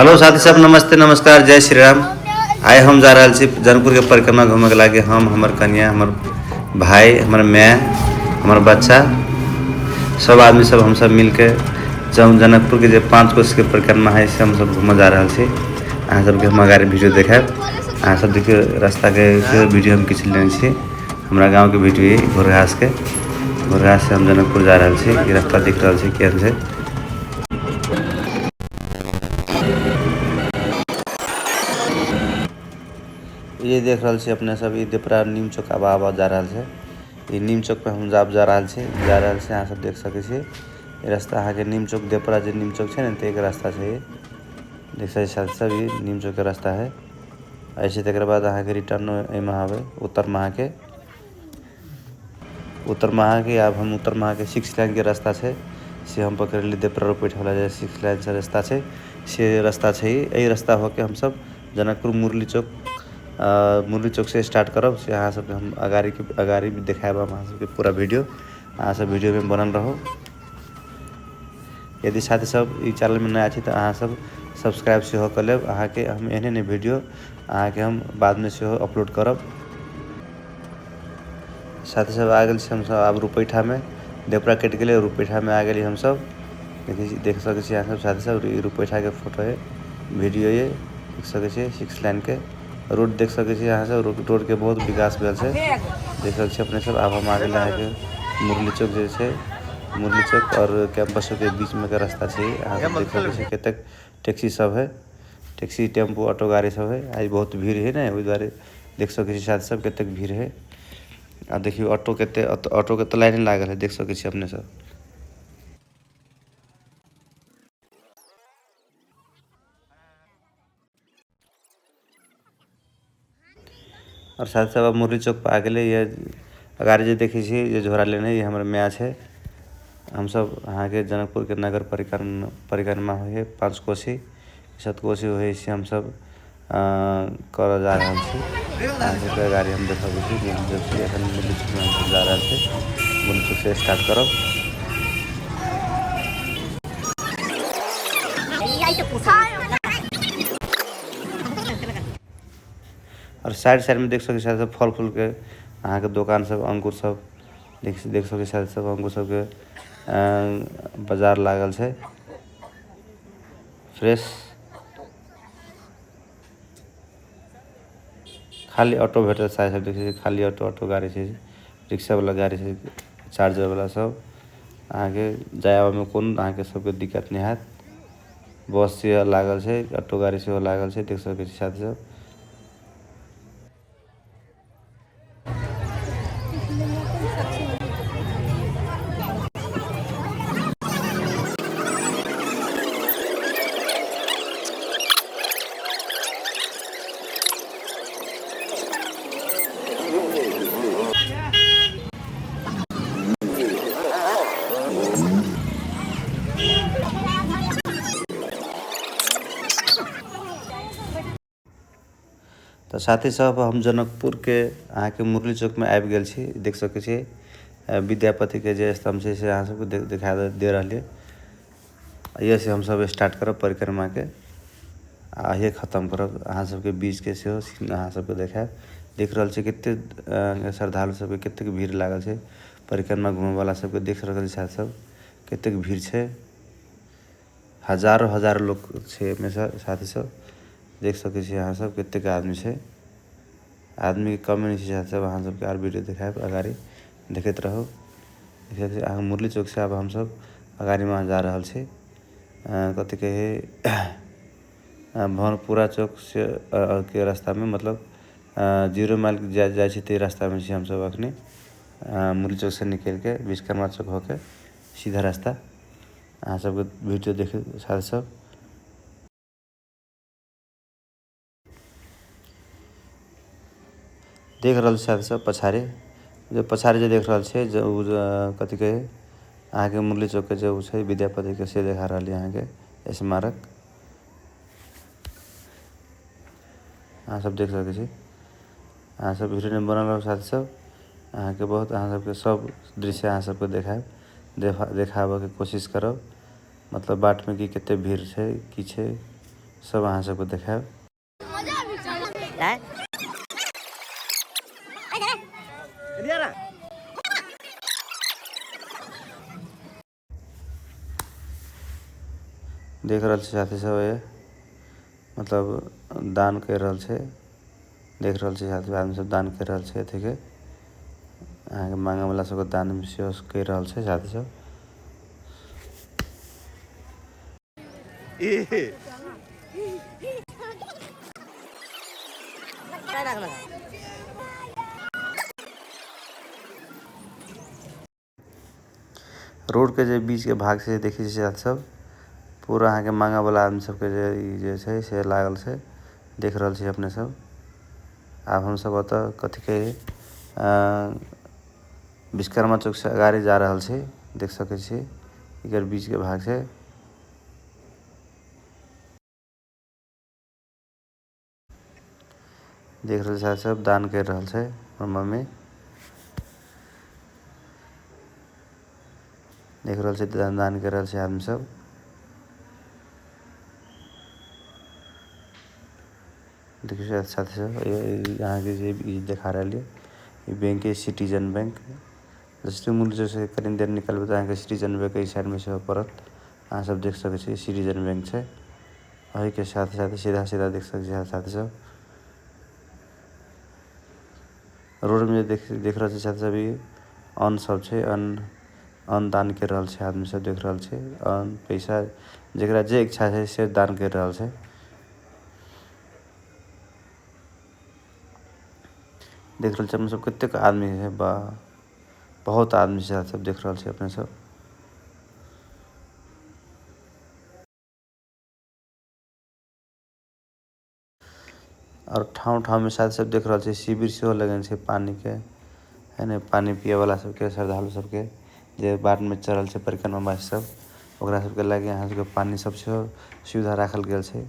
Hello साथी सब, नमस्ते, नमस्कार, जय श्री राम। आइ हम जा रहल छी जनकपुर के परिक्रमा घूमे के लागे। हम, हमर कनिया, हमर भाई, हमर my, हमर बच्चा, सब आदमी सब हम सब मिलके जनकपुर के जे 5 कोस के परिक्रमा है से हम सब घूमे जा रहल छी। अहाँ सबके हम अगाडि वीडियो देखायब। अहाँ सब देखियौ रास्ता के सेहो वीडियो हम खींच लेने छी। हमरा गाँव के वीडियो है घोरघास के। घोरघास से हम जनकपुर जा रहल छी। ई रास्ता दिख रहल छै केहन छै। ये देख रहल छी अपने सब, ई देपरा नीम चौक आबा आबा जा रहल छै। ई नीम चौक पे हम जाब जा रहल छी, जा रहल छी। अहाँ सब देख सकै छी ई रास्ता अहाँके नीम चौक देपरा जे नीम चौक छै ने, ते एक रास्ता छै। देख सकै छी सब, ई नीम चौक के रास्ता है। ऐसे तकर बाद अहाँके रिटर्न एहिमे आबै उत्तर महाके, उत्तर महाके। आब हम उत्तर महाके 6 लाइन के रास्ता छै से हम पकड़ली। देपरा रोपैठ वाला जे 6 लाइन से रास्ता छै से रास्ता छै। एहि रास्ता होके हमसब जनकपुर मुरली चौक, मुरली चौक से स्टार्ट करब। से अहाँ सबके हम अगाड़ी के अगाड़ी भी देखायब हम अहाँ सबके पूरा वीडियो। अहाँ सब वीडियो में बनल रहू। यदि साथी सब ई चैनल में नया छी तऽ अहाँ सब सब्सक्राइब सेहो कऽ लेब। अहाँके हम एहने एहने वीडियो अहाँके हम बादमे सेहो अपलोड करब। साथी सब आ गेल छी हमसब आब रुपैठामे। देवरा कटि गेलै, रुपैठामे आ गेली हमसब। देखै छी, देख सकै छी अहाँ सब साथी सब, ई रुपैठाके फोटो है, वीडियो ये देख सकै छी। 6 लाइन के रोड देख सकै छी अहाँ सब। रोडके बहुत विकास भेल छै, देख सकै छी अपने सब। आब हम आ गेल अहाँके मुरली चौक जे छै, मुरली चौक और कैंपस के बीच में के रास्ता छै। अहाँ सब देख सकै छी कतेक टैक्सी सब है, टैक्सी टेम्पू ऑटो गाड़ी सब है। आज बहुत भीड़ है ने, ओहि दुआरे देख सकै छी साथी सब कतेक भीड़ है। आ देखियौ ऑटो कते, ऑटो के तऽ लाइन लागल है, देख सकै छी अपने सब। और साथ साथ अब मुरली चौक पर आ गेलै। ये अगाड़ी जे देखै छी जे झोरा लेने, ये हमर my छै। हमसब अहाँके जनकपुर के नगर परिक्रमा परिक्रमा होइ है 5 कोसी 7 कोसी होइ से हमसब करऽ जा रहल छी। अहाँ सबके अगाड़ी हम देखबै छी मुरली चौक से। एखन मुरली चौकमे हमसब जा रहल छी। मुरली चौक से स्टार्ट करब। और साइड साइड में देख सकै छी सब फल फूल के अहाँके दोकान सब, अंगूर सब देख देख सकै छी सब। अंगूर सबके बाजार लागल छै फ्रेश। खाली ऑटो भेटत साइड साइड देख, खाली ऑटो ऑटो गाड़ी छै, रिक्शा वाला गाड़ी छै, चार्जर वाला सब। अहाँके जाय आबैमे कोनो अहाँके सबके दिक्कत नहि हैत। बस सेहो लागल छै, ऑटो गाड़ी सेहो लागल छै, देख सकै छी साथी सब। तऽ साथी सब हम जनकपुर के अहाँके मुरली चौक में आबि गेल छी। देख सकै छी विद्यापति के जे स्तंभ छै से अहाँ सबके देखा दे रहल ये। एहिये से हमसब स्टार्ट करब परिक्रमा के आ एहिये खत्म करब। अहाँ सबके बीच के सेहो सीन अहाँ सबके देखायब। देख रहल छी कते श्रद्धालु सबके कतेक भीड़ लागल छै। परिक्रमा घूमे वाला सबके देख रहल छी साथी सब कतेक भीड़ छै। हजारो हजार लोक छै एहिमे साथी सब। देख सकै छी अहाँ सब कतेक आदमी छै। आदमी के कमी नहि छै साथी सब। अहाँ सबके आर वीडियो देखायब, अगाड़ी देखैत रहू। अहाँ मुरली चौक से आब हमसब अगाड़ी मे जा रहल छी। कथी कहै भवनपुरा चौक से के रास्ता में, मतलब 0 माइल जाइ छी ते रास्ता में छी हमसब अखनी। मुरली चौक से निकल के विश्वकर्मा चौक होके सीधा रास्ता। अहाँ सबके वीडियो देखे साथी सब। देख रहल छी साथी सब पछाड़ी, जे पछाड़ी जे देख रहल छियै जे उ कथी कहै अहाँके मुरली चौक के जे उ छै विद्यापति के से देखा रहल ये अहाँके स्मारक। अहाँ सब देख सकै छी। अहाँ सब वीडियो में बनल रहू साथी सब। अहाँके बहुत अहाँ सबके सब दृश्य अहाँ सबके देखायब, देखाबऽके कोशिश करब। मतलब बाट में की कते भीड़ छै की छै सब अहाँ सबके देखायब। देख रहल छी साथी सब ये मतलब दान कर रहल छै, देख रहल छी साथी आदमी सब दान कर रहल छै अथी के अहाँ के मांगे वाला सबके दान सेहो कर रहल छै साथी सब। रोड के जे बीच के भाग से देखै छी साथी सब पूरा अहाँ के मांगे वाला आदमी सबके जे ई जे छै से लागल छै, देख रहल छी अपने सब। आब हम सब ओतऽ कथी के विश्वकर्मा चौक से अगाड़ी जा रहल छी, देख सकै छी एकर बीच के भाग छै। देख रहल छी सब दान कर रहल छै हमर मम्मी, देख रहल छी दान कर रहल छै आदमी सब। देखियौ साथी सब अहाँ के जे ई देखा रहल ये ई बैंक है सिटीजन बैंक। जैसे मूल जैसे कनि देर निकलबै तऽ अहाँके सिटीजन बैंक एहि साइड में सेहो पड़त, अहाँ सब देख सकै छी सिटीजन बैंक छै। एहि के साथ साथ सीधा सीधा देख सकै छी साथी सब। रोड में देख रहल छी साथी सब ई अन्न सब छै, अन्न दान कर रहल छै आदमी सब, देख रहल छै अन्न पैसा जेकरा जे इच्छा छै से दान कर रहल छै। देख रहल छी अपने सब कतेक आदमी है, बा बहुत आदमी छै सब देख रहल छी अपने सब। और ठाव ठाव में साथ सब देख रहल छी शिविर सेहो लगेने छै पानी के, है ने, पानी पिए वाला सबके श्रद्धालु सबके जे बाट में चढ़ल छै परिक्रमा वासी सब ओकरा सबके लागे अहाँ सबके पानी सब सेहो सुविधा राखल गेल छै,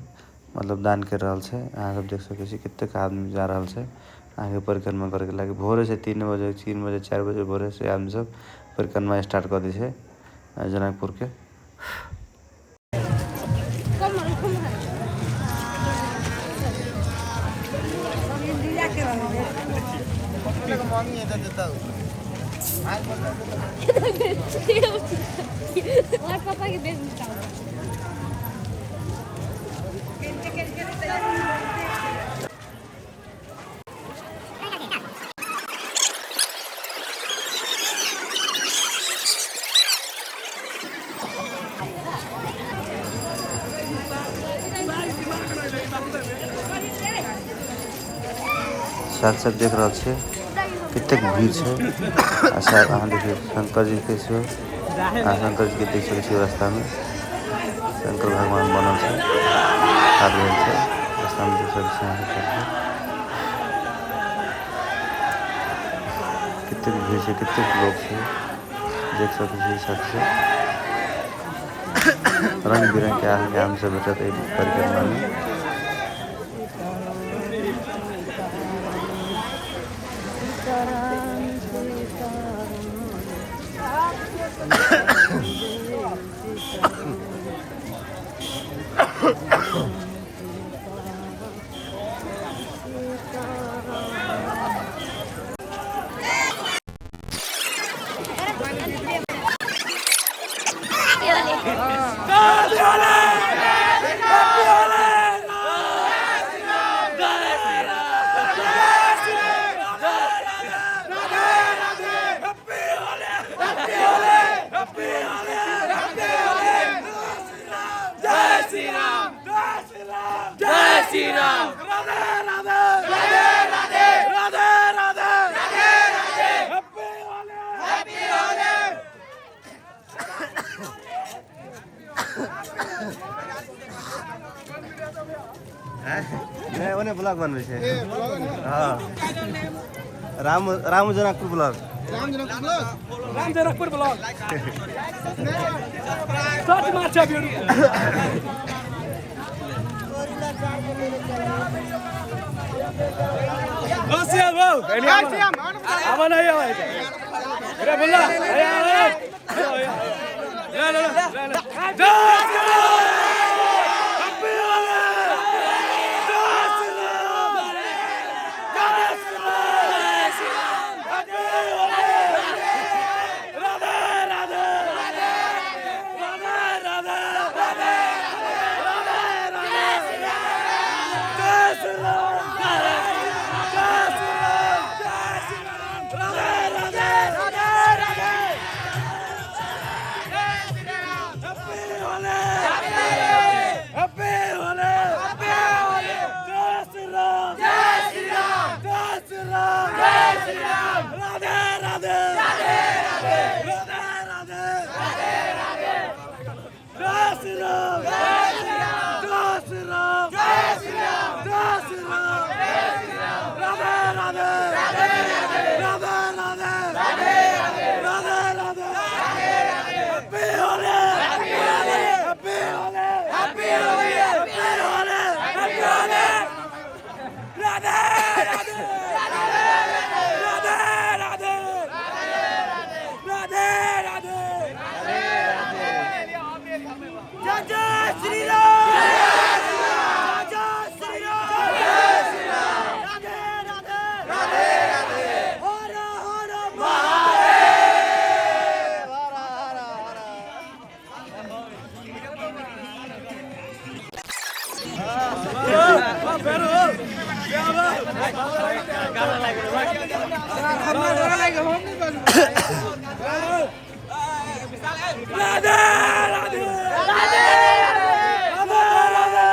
मतलब दान कर रहल छै। अहाँ सब देख सकै छी कतेक आदमी जा रहल छै अहाँके परिक्रमा करे के लागे। भोरे से 3 बजे 3 बजे 4 बजे भोरे से आदमी सब परिक्रमा स्टार्ट कर दै छै जनकपुर के। पापा के बेच निकाल। साथ साथ देख रहल छियै कतेक भीड़ छै। आ शायद अहाँ देखियौ शंकर जी के सेहो, अहाँ शंकर जी के देख सकै छी रास्ता में शंकर भगवान बनल छै, ठाढ़ भेल छै रास्ता में, देख सकै छी अहाँ सब। कतेक भीड़ छै, कतेक लोग छै, देख सकै छी साथ से। रंग बिरंग के अहाँके आम सब भेटत एहि परिक्रमा में। नहीं, ओने ब्लॉग बनबै छै। हाँ, Ram Ram Janakpur blog, Ram Janakpur blog search मार छ भिडियो। राधे राधे राधे राधे।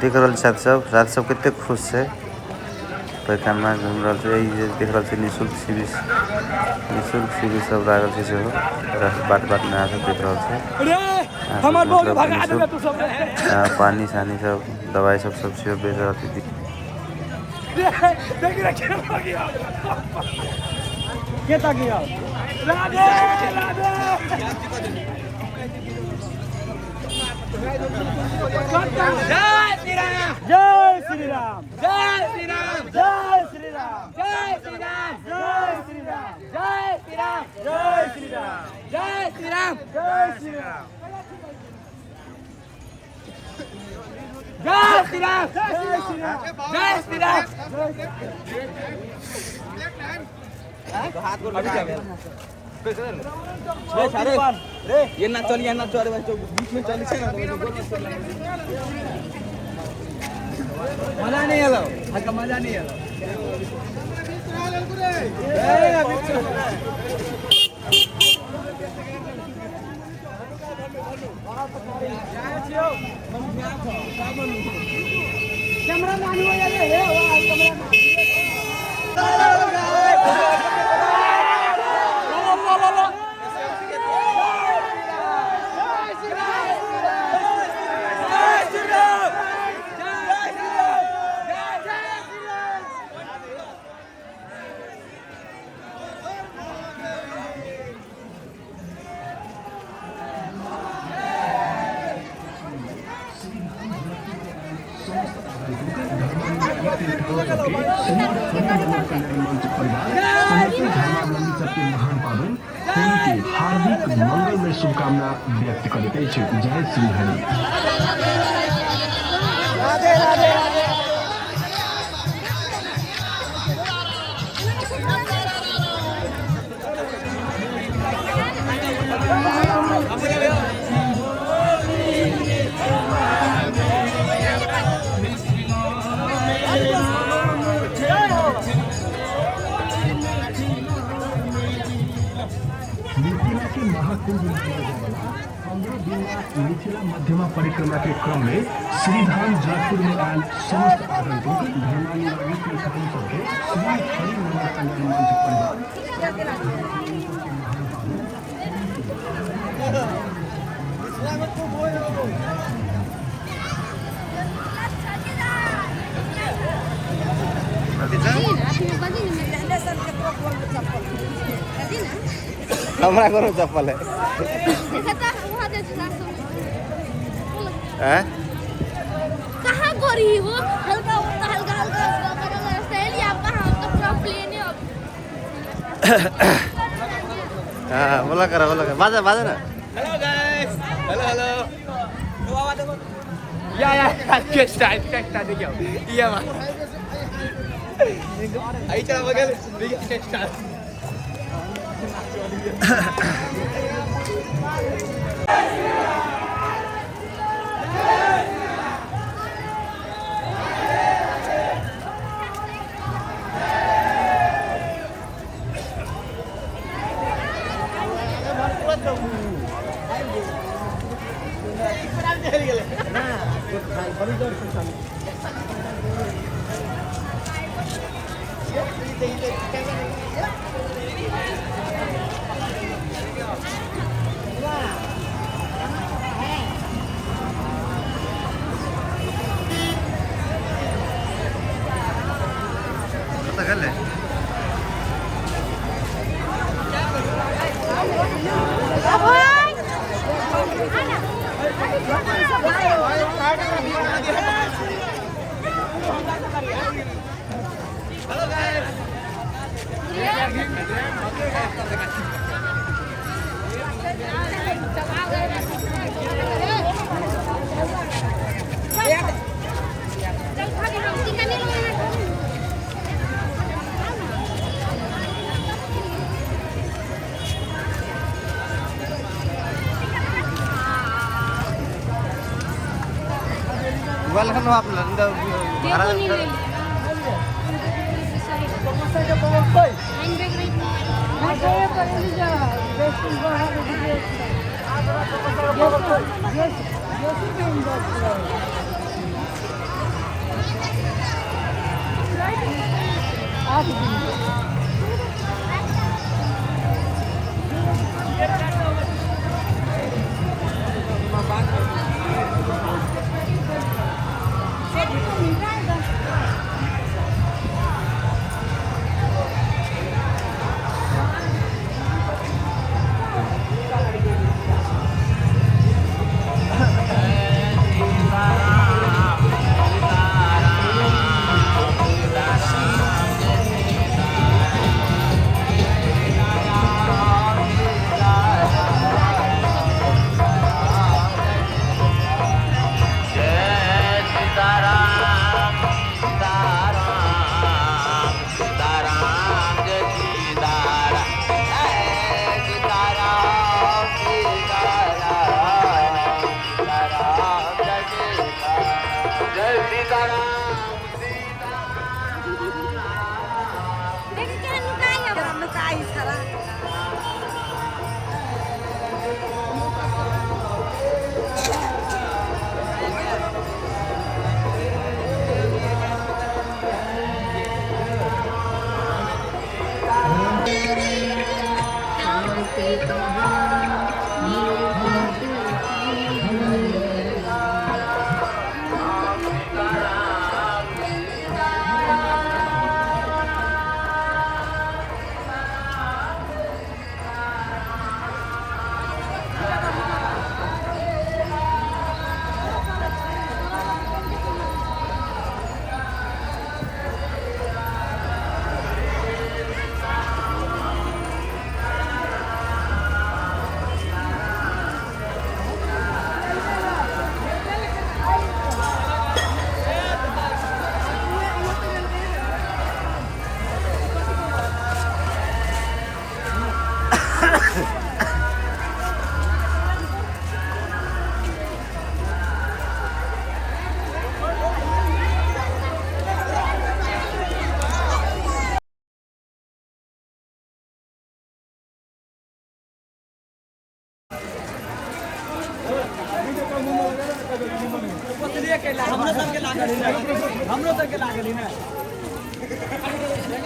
देख रहल छथि सब, साथी सब कते खुश छै, पैखाना घुमि रहल छै। ई जे देख रहल छै निःशुल्क शिविर, निःशुल्क शिविर सब लागल छै सेहो बाट बाट में अहाँ सब देख रहल छै। हमर बहुत भगा देबे तू सब। पानी सानी सब दवाई सब सब सेहो बेच रहल छै। देख रे के गया के ता गया। राधे राधे। जय श्री राम जय श्री राम जय श्री राम जय श्री राम जय श्री राम जय श्री राम जय श्री राम जय श्री राम जय श्री राम जय श्री राम जय श्री राम जय श्री राम जय। ये ना चल, ये ना चल, बीच में चल ना, मजा नहीं आलो, हल्का मजा नहीं आलो। कैमरा मैन हो यार, हे वाह कैमरा। हार्दिक मंगलमय शुभकामना व्यक्त करैत अछि। जय श्री हरि। राधे राधे। मिथिला के महाकुंभ 15 दिन मिथिला मध्यमा परिक्रमा के क्रम में श्रीधाम जनकपुर में आयल समस्त आगंतुक धर्मानुरागी तीर्थालु सबके श्री हरि मंगल कल्याण मंच परिवार हमरा कोनो चप्पल है हैं कहां गोरी वो हल्का हल्का हल्का सहेली आपका हम तो पूरा प्लेन है अब। हां बोला करा बाजा बाजा ना। हेलो गाइस, हेलो हेलो, या या कैसा कैसा देखियो ये मा आई चला बगल देखिए कैसा। Yeah.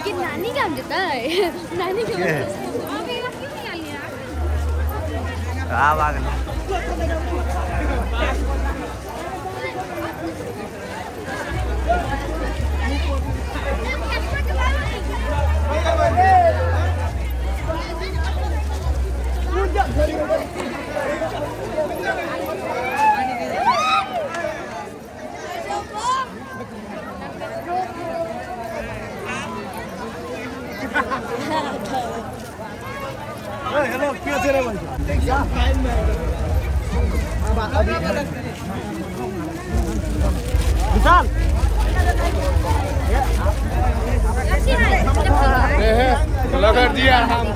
कि नानी काम जता है नानी के आब आ गेल। लगर दिया हम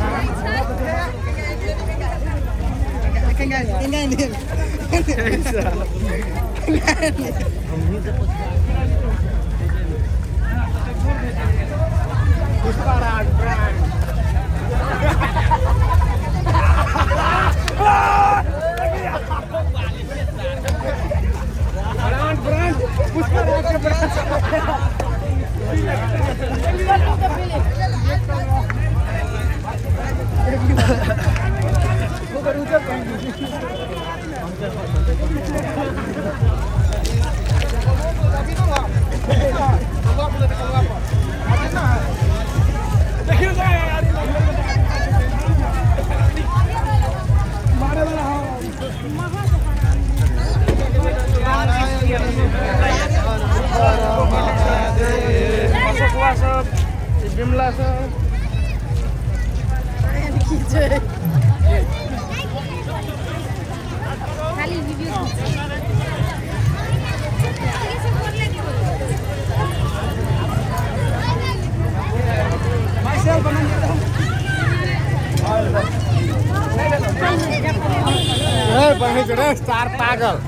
स्टार पागल।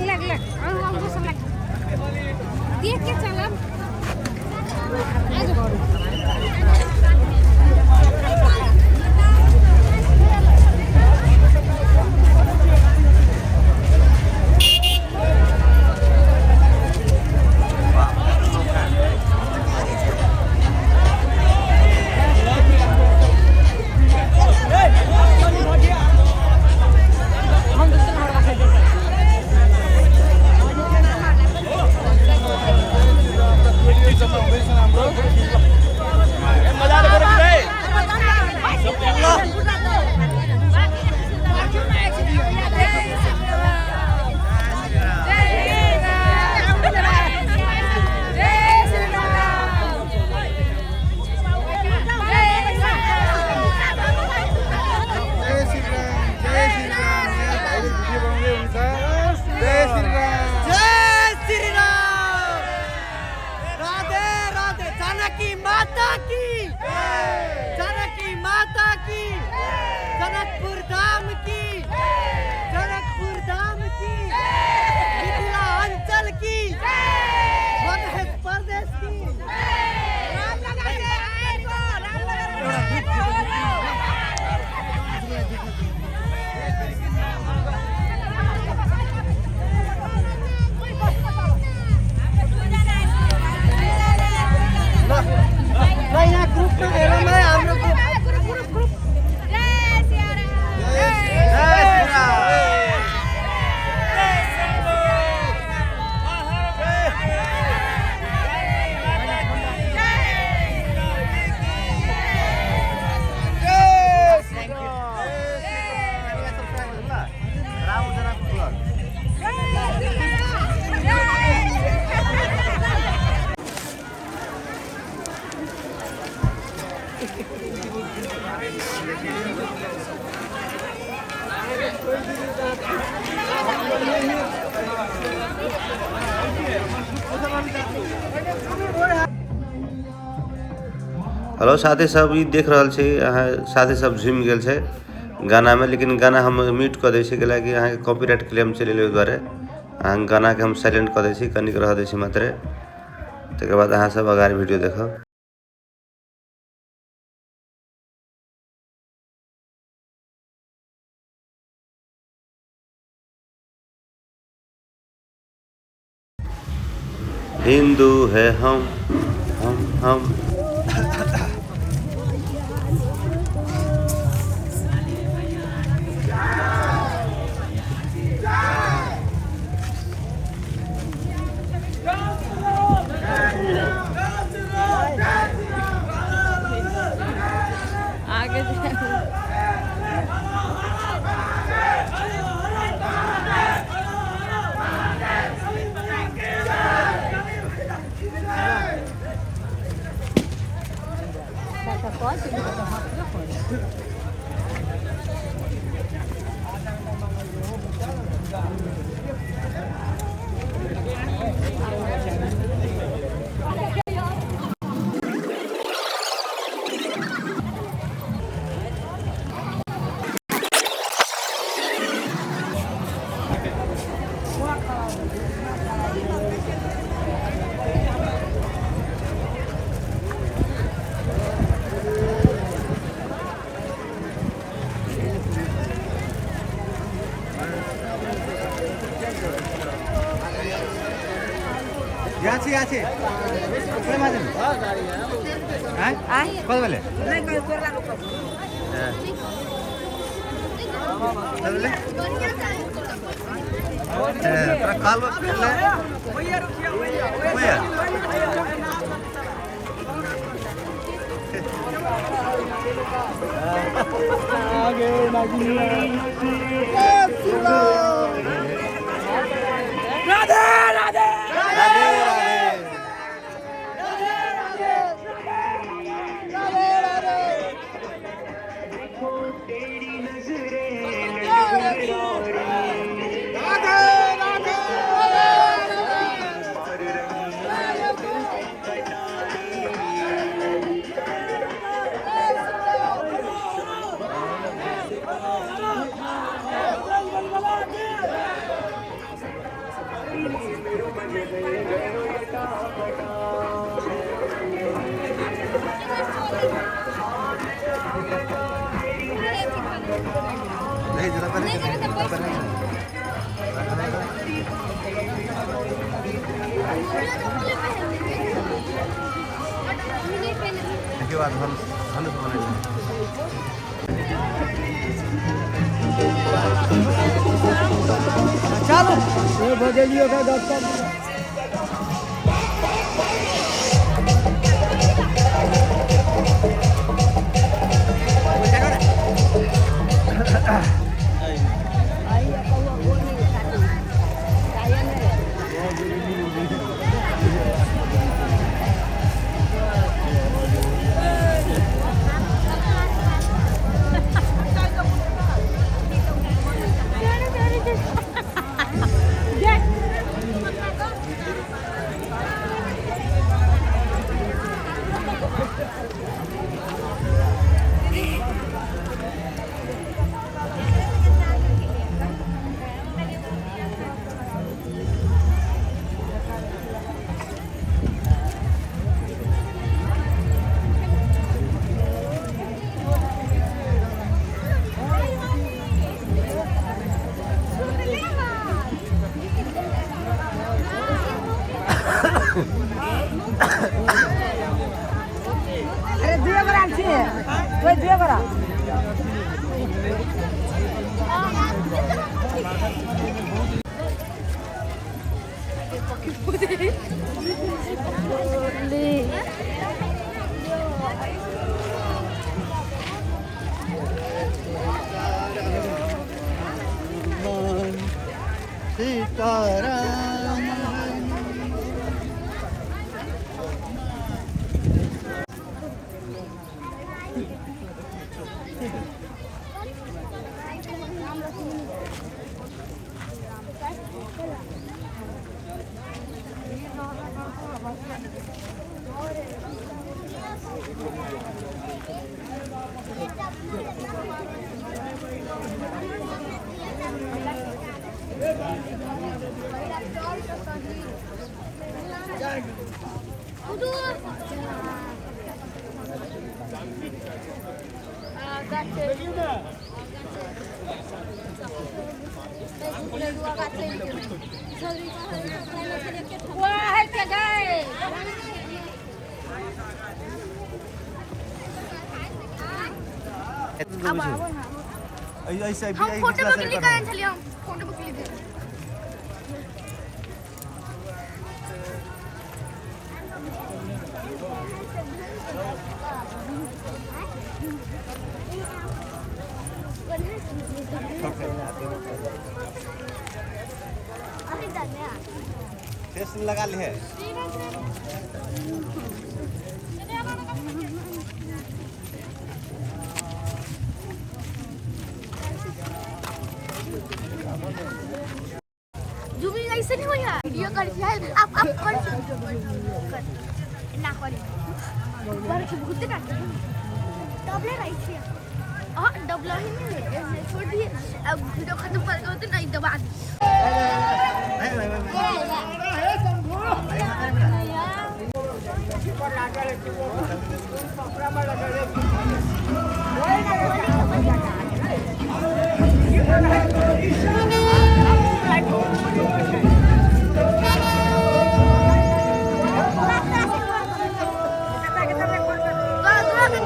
लग लग और सब लग देख के चलब। जनकपुर धाम की, जनकपुर धाम की, मिथिला अंचल की, मध्य प्रदेश की। यहाँ ग्रुप में हाम्रो ग्रुप। हेलो साथी सब, ई देख रहल छी अहाँ साथी सब झुमि गेल छै गाना में, लेकिन गाना हम म्यूट कऽ दै छी कैलाकि अहाँके कॉपीराइट क्लेम चलि एलै। ओहि दुआरे अहाँ गानाके हम साइलेंट कऽ दै छी, कनिक रहऽ दै छी मात्रे। तकर बाद अहाँ सब अगाड़ी वीडियो देखब। हिंदू है हम हम। आगे राधे राधे राधे राधे। राधे। देखियौ आब धनुष धनुष बनै छै। चलू बजेलियो का डॉक्टर। अरे दुए गोरा छी ओइ दुए गोरा। सीताराम। ऐसे हम फोटो पर क्लिक करन छलियै, हम फोटो पर क्लिक। फेस लगा ली है। जूमिंग ऐसे नहीं होया, वीडियो कर आप कर कर ना करी पर के बहुत ना डबले रही छी। हां डबला ही नहीं है, छोड़ दिए। अब वीडियो खत्म कर दो तो नहीं दबा दी।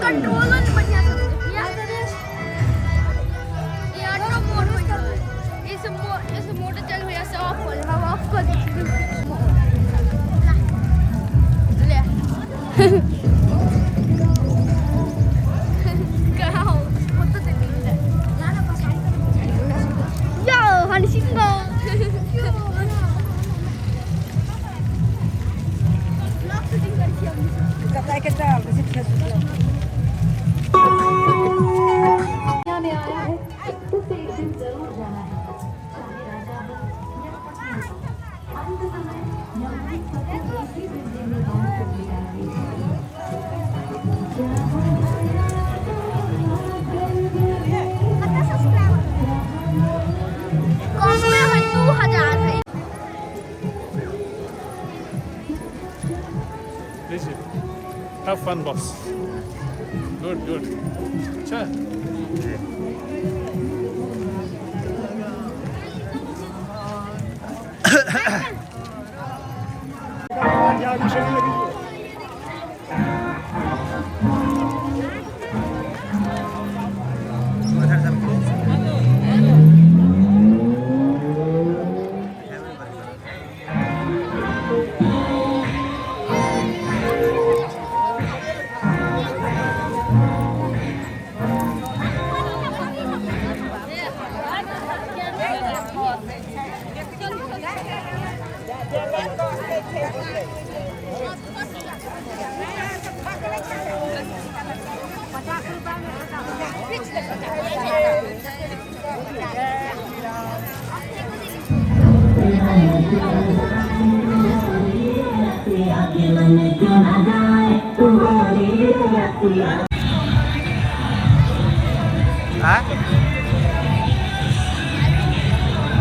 कंट्रोल बढ़िया से ये ऑटो मोड हो जाए, इस मोड चल हो से ऑफ हो जाए, हम ऑफ कर ले कहां हो तो दे दे यो हनी सिंह ब्लॉग शूटिंग कर छी हम। कतय के चल बेसी में आया है उसे एक दिन जरूर जाना है, चाहे राजा हो या फकीर। अंत समय यमदूत सबको एक ही पिंजरे में बंद कर दिया है। कितना सब्सक्राइबर कम में है? 2000 है। Easy. Have fun, boss. Good, good. अच्छा।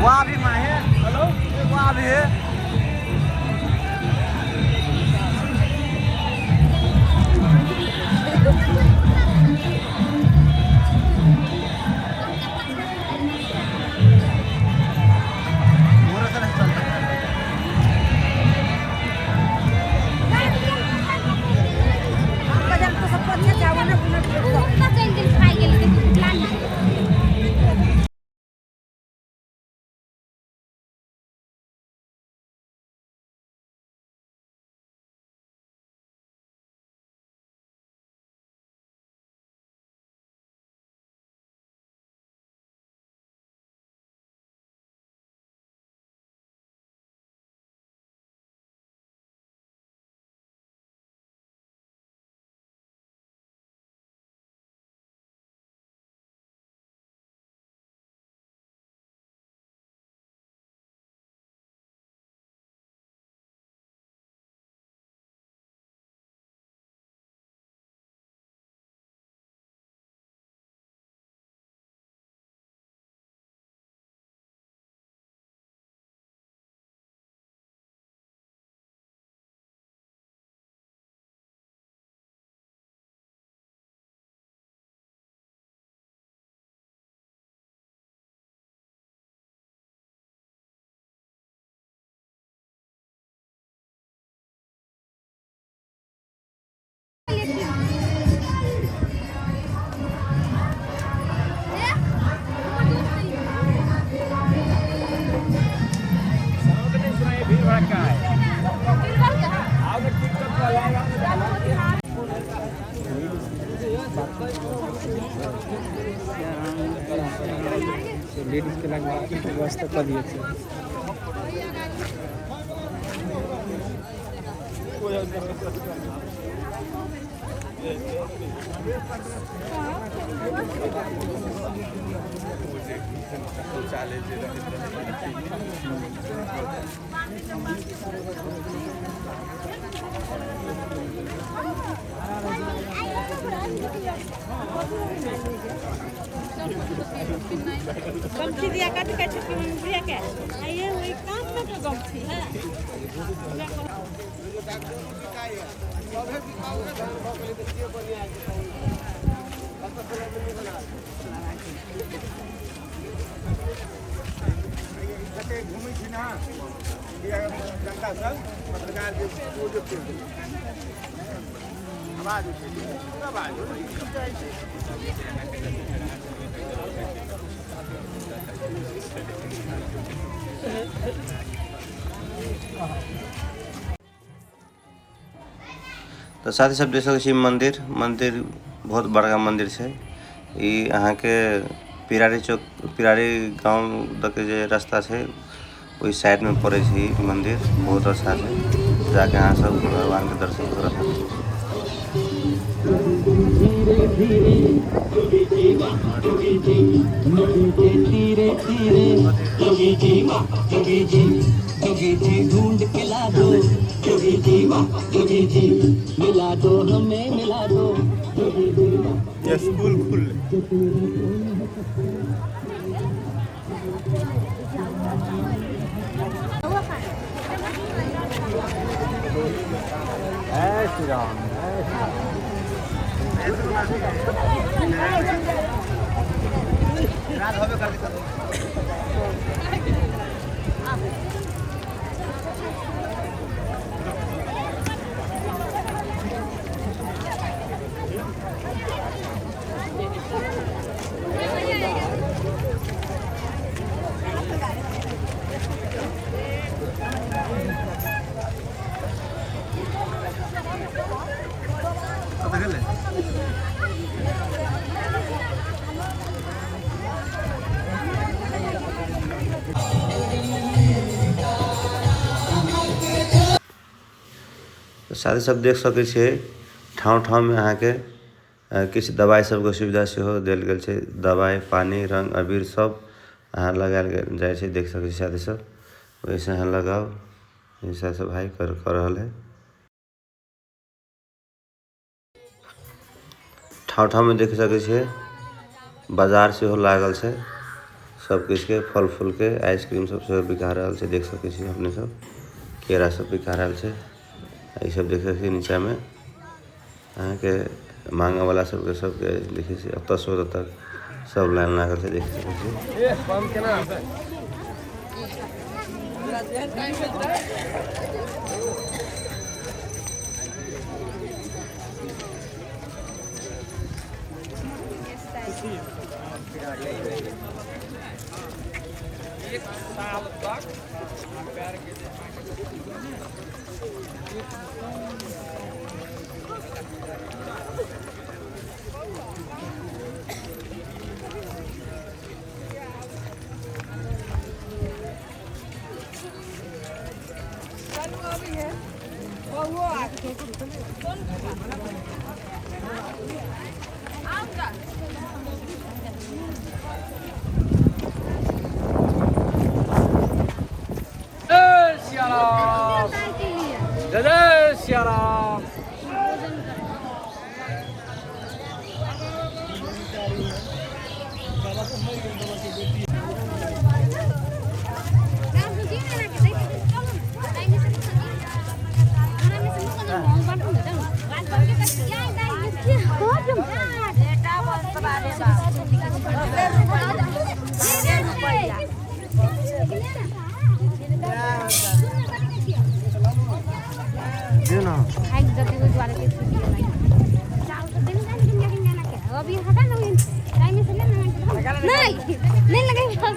वहाँ भी माँ है, हेलो वहाँ भी है। लेडीज के लग व्यवस्था कर दिए थे। गमछी दिया कट के छुट्टी में बुढ़िया के आइए वही काम में तो गमछी है। घूमै छी ना जनता सब पत्रकार के आवाज आवाज। तऽ साथी सब देख सकै छी मंदिर, मंदिर बहुत बड़का मंदिर छै। ई अहाँके पिरारी चौक, पिरारी गाँव दऽ के जे रास्ता छै ओहि साइड में पड़ै छै ई मंदिर। बहुत अच्छा छै, जाके अहाँ सब भगवान के दर्शन कर सकै छी। ढूंढ के ला दो जोगी जी, जोगी जी मिला दो हमें, मिला दो जोगी जी। ये स्कूल खुल जय श्री राम, जय श्री राम। तऽ साथी सब देख सके छियै ठाव-ठाव में अहाँ के किछ दवाई सब के सुविधा सेहो देल गेल छै। दवाई, पानी, रंग, अबीर सब अहाँ लगायल जाय छै, देख सके छी साथी सब। वैसे अहाँ लगाओ, ऐसा सब भाई कर रहल है। ठाव-ठाव में देख सके छियै बाजार सेहो लागल छै, सब किछ के फल फूल के आइसक्रीम सब सेहो बिका रहल छै, देख सके छी अपने सब। केरा सब बिका रहल छै। ई सब देख सके छी नीचा में अहाँ के मांगे वाला सबके सबके देखे छी एतऽ से ओतऽ तक सब लाइन लागल छै, देख सके छी। जय सिया राम, जय जय सिया राम। नहीं नहीं लगे अभी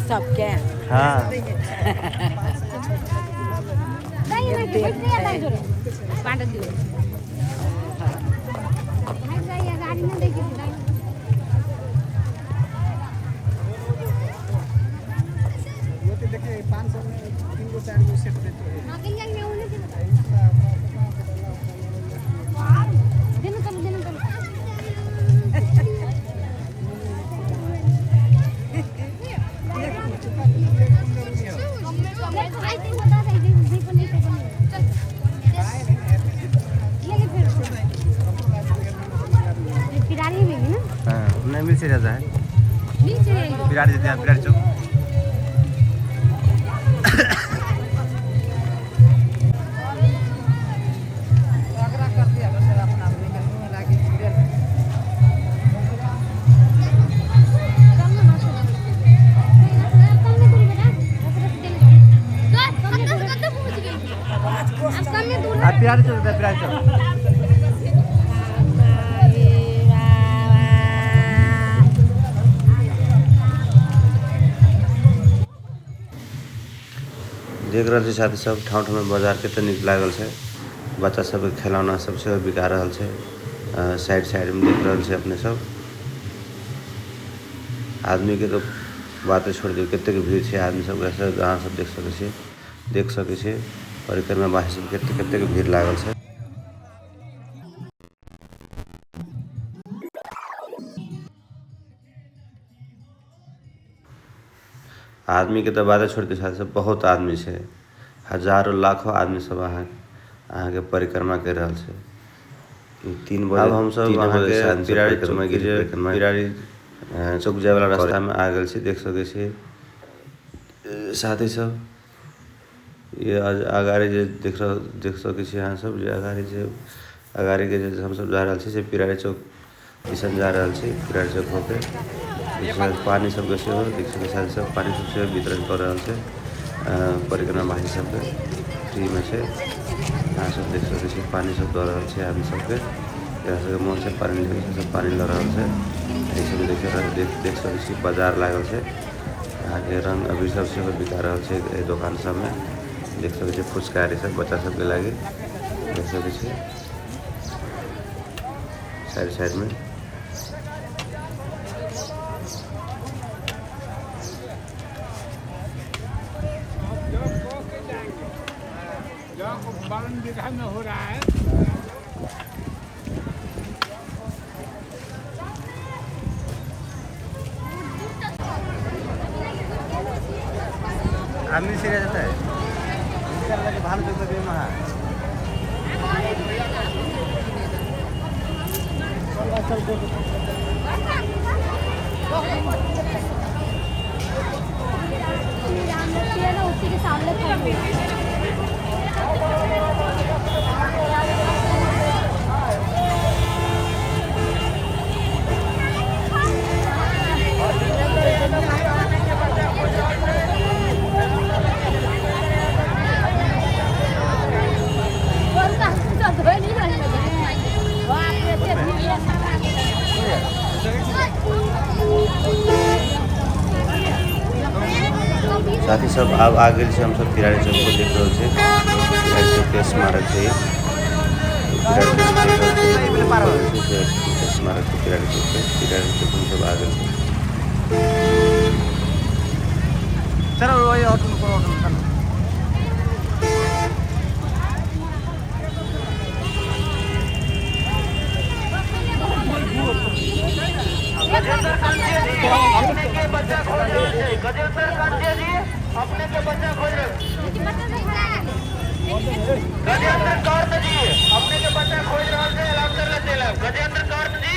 सबके हाँ देखिए 500 में 3 गो 4 गो सेट देते हैं। नहीं मिल से जाता है पिरारी देते हैं, पिरारी चौक। पिरारी चौक, पिरारी चौक। देख रहल छी साथी सब ठाव ठाव में बाजार कते नीक लागल छै, बच्चा सब के खिलौना सब सेहो बिका रहल छै। साइड साइड में देख रहल छै अपने सब। आदमी के तो बाते छोड़ दियौ, कतेक भीड़ छै आदमी सब के, अहाँ सब देख सकै छी, देख सकै छी परिक्रमा वासी सब कतेक कतेक भीड़ लागल छै। आदमी के तो बाते छोड़ दियौ साथी सब, बहुत आदमी छै, हजारों लाखों आदमी सब अहाँ के परिक्रमा कर रहल छै। 3 बजे हम सब अहाँ के पिरारी चौक के पिरारी चौक जाय वाला रास्ता में आ गेल छी, देख सके छी साथी सब। ये अगाड़ी जे देख सके छी अहाँ सब, जे अगाड़ी के जे हम सब जा रहल छी से पिरारी चौक दिसन जा रहल छी। पिरारी चौक होके पानी सबके सेहो देख सकै छी सब, पानी सब सेहो वितरण कर रहल छै परिक्रमावासी सबके, फ्री में छै। अहाँ सब देख सकै छी पानी सब दऽ रहल छै आदमी सबके, जकरा सबके मन छै पानी लेबै से सब पानी लऽ रहल छै। एहि सब देख सकै छी बाजार लागल छै, अहाँके रंग अबीर सब सेहो बिका रहल छै एहि दोकान सबमे। देख सकै छी फुचकारी सब बच्चा सबके लागि, देख सकै छी साइड साइड में। 52 बीघा में हो रहा है। आदमी से जाता है भालू चौक पे वहाँ। उसी के सामने साथी सब आब आ गेल छै हमसब तिरारी चौक पर देख रहल छै। तिरारी चौक के स्मारक छै, तिरारी चौक के स्मारक छै, तिरारी चौक के, तिरारी चौक हमसब आ गेल छै। चलो वही ऑटो को ऑटो चलो। अपने के बच्चा खोज रहे थे गजेंद्र कांतिया जी, अपने के बच्चा खोज रहे गजेंद्र कार्त जी, अपने के बच्चा खोज रहा थे अलाउंसर ला चल आब। गजेंद्र कार्त जी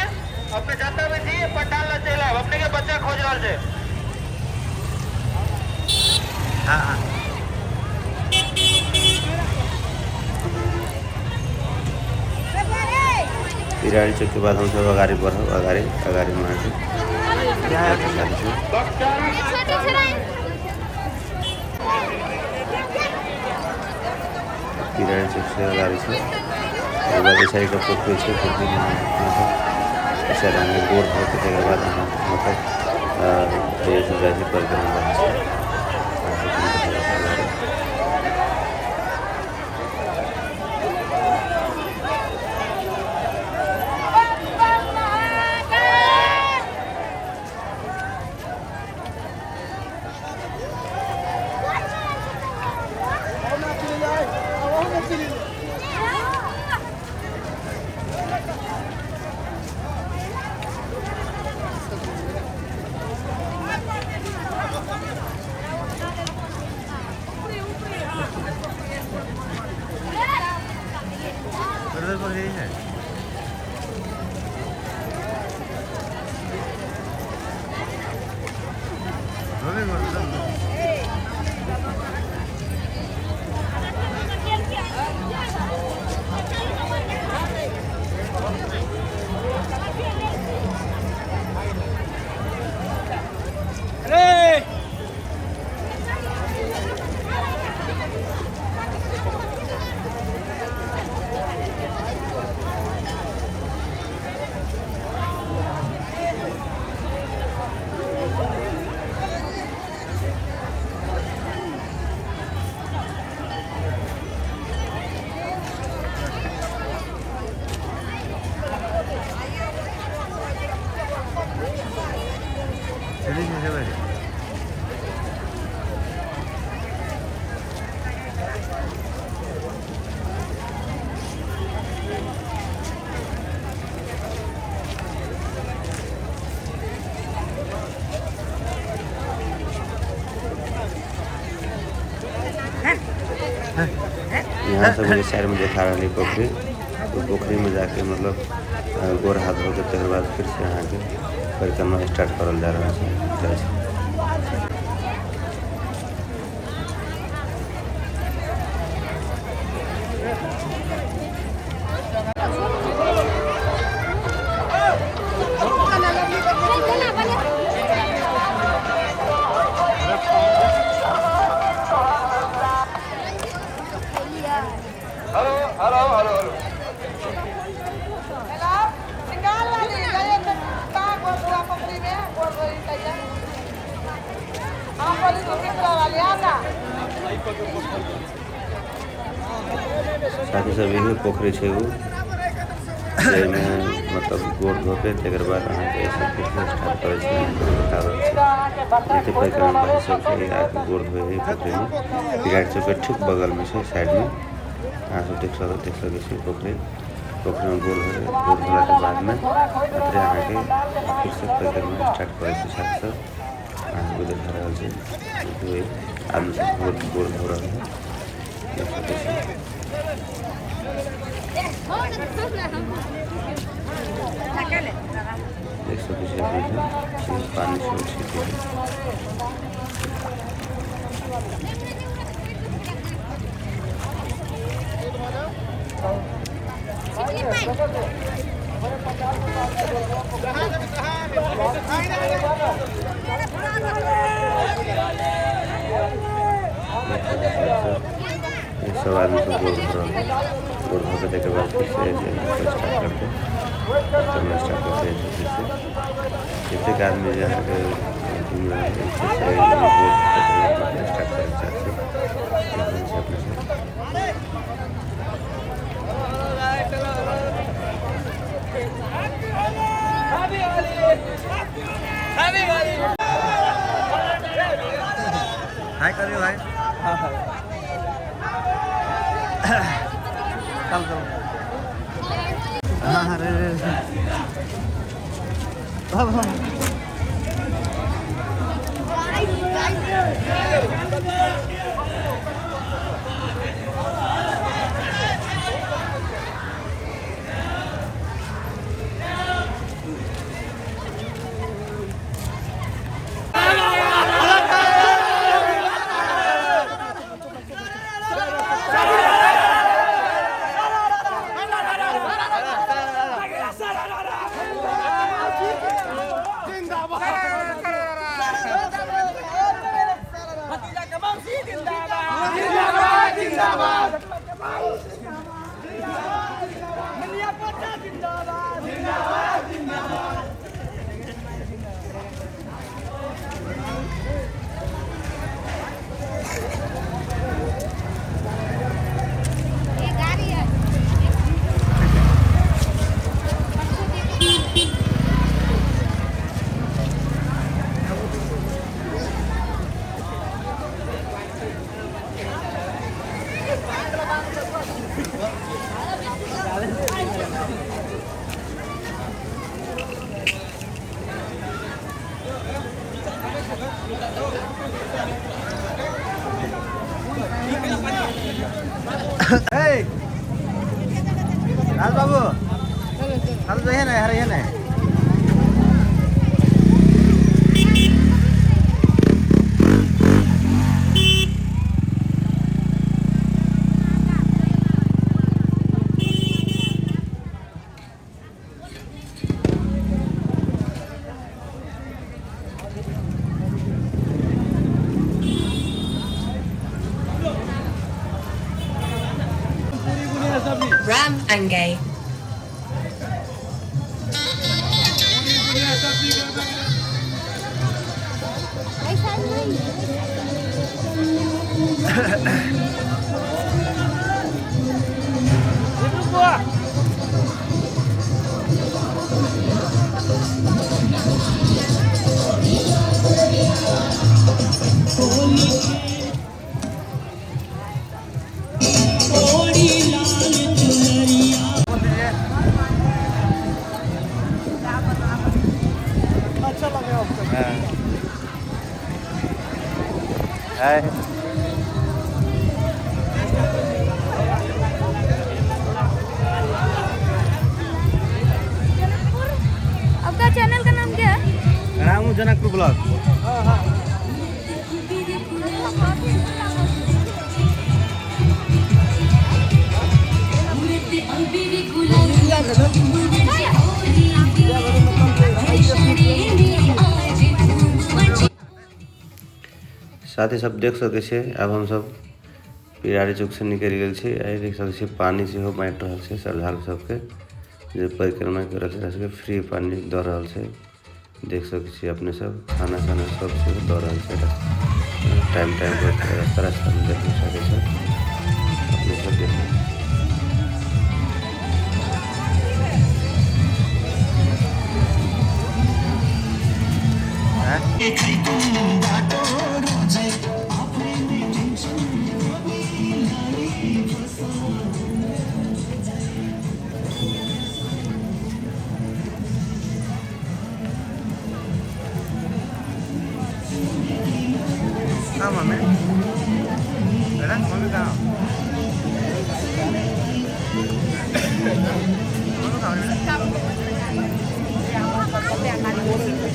अपने जाता भी जी पंडाल ला चल आब, अपने के बच्चा खोज रहा थे। हाँ हाँ तिरारी चौक के बाद हम सब अगाडि बढ़ब, अगाडि अगाडि में तिरारी चौक से अगाडि छै। ओकर बाद पछाडि एकटा पोखरि छै, पोखरिमे पछाडि अहाँके गोर धो के तकर बाद अहाँ मतलब जाइ छै परिक्रमा भए छै। यहाँ सब जे साइड में देखा रहा है पोखरी, तो पोखरी में जाके मतलब गोर हाथ धो के तकर बाद फिर से अहाँ के परिक्रमा स्टार्ट करल जा रहा है। साथी सब इहे पोखरी छै उ जाहिमे मतलब गोर धो के तकर बाद अहाँके स्टार्ट करै छै। बता रहल छै जते परिक्रमा सब छै आके गोर धोए है पोखरीमे। तिरारी चौक के ठीक बगलमे छै साइडमे। अहाँ सब देख सकै छी पोखरि। पोखरिमे गोर भेलै, गोर भेलाके बादमे मात्रे अहाँके फिरसँ परिक्रमा स्टार्ट करै छै छात्र सब। अहाँ सबके देखा रहल छै, देखियौ आदमी सब गोर गोर भऽ रहल है, देख सकै छी। देख सकै छी अपने सब पानि सेहो छिटै है। सब आदमी सब गोर भऽ रहल है। गोर भऽ के तकर बाद फिर से स्टार्ट करतै, परिक्रमा स्टार्ट करतै फिर से। जतेक आदमी जे अहाँके घुमि रहल छै से गोर परिक्रमा स्टार्ट करै चाहै छै। देख रहल छी अपने सब। हाय करियो भाई। चल चल। हाँ हाँ रे रे रे। हाँ हाँ। ए लाल बाबू चल रहे ना हरे ना। Ram Angay. हाय आपका चैनल का नाम क्या है? रामू जनकपुर ब्लॉग। साथी सब देख सकै छियै, आब हमसब पिरारी चौक से निकलि गेल छी। आ देख सकै छियै पानि सेहो बाँटि रहल छै श्रद्धालु सबके, जे परिक्रमा कर रहल छै सबके फ्री पानि दऽ रहल छै। देख सकै छियै अपने सब, खाना साना सब सेहो दऽ रहल छै। टाइम टाइम पर रास्ता रास्तामे देख सकै छै अपने सब। देखू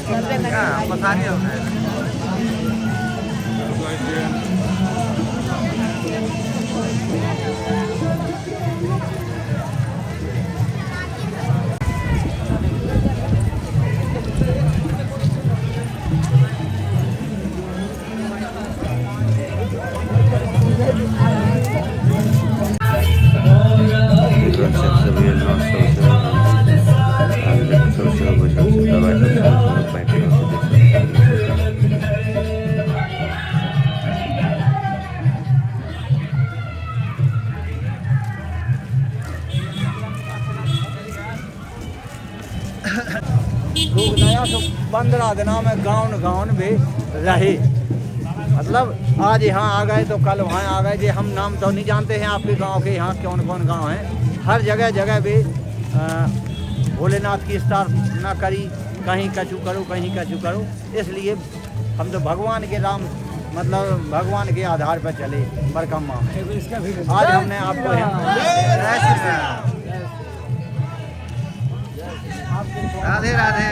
कहाँ पसारी हो गए। नया सो 15 दिनों में गाँव गाँव भी रहे, मतलब आज यहाँ आ गए तो कल वहाँ आ गए। जे हम नाम तो नहीं जानते हैं आपके गांव के, यहाँ कौन कौन गांव हैं। हर जगह जगह भी भोलेनाथ की स्थापना करी, कहीं कछु करो कहीं कछु करो। इसलिए हम तो भगवान के राम मतलब भगवान के आधार पर चले बरकम्मा में। आज हमने आपको राधे राधे।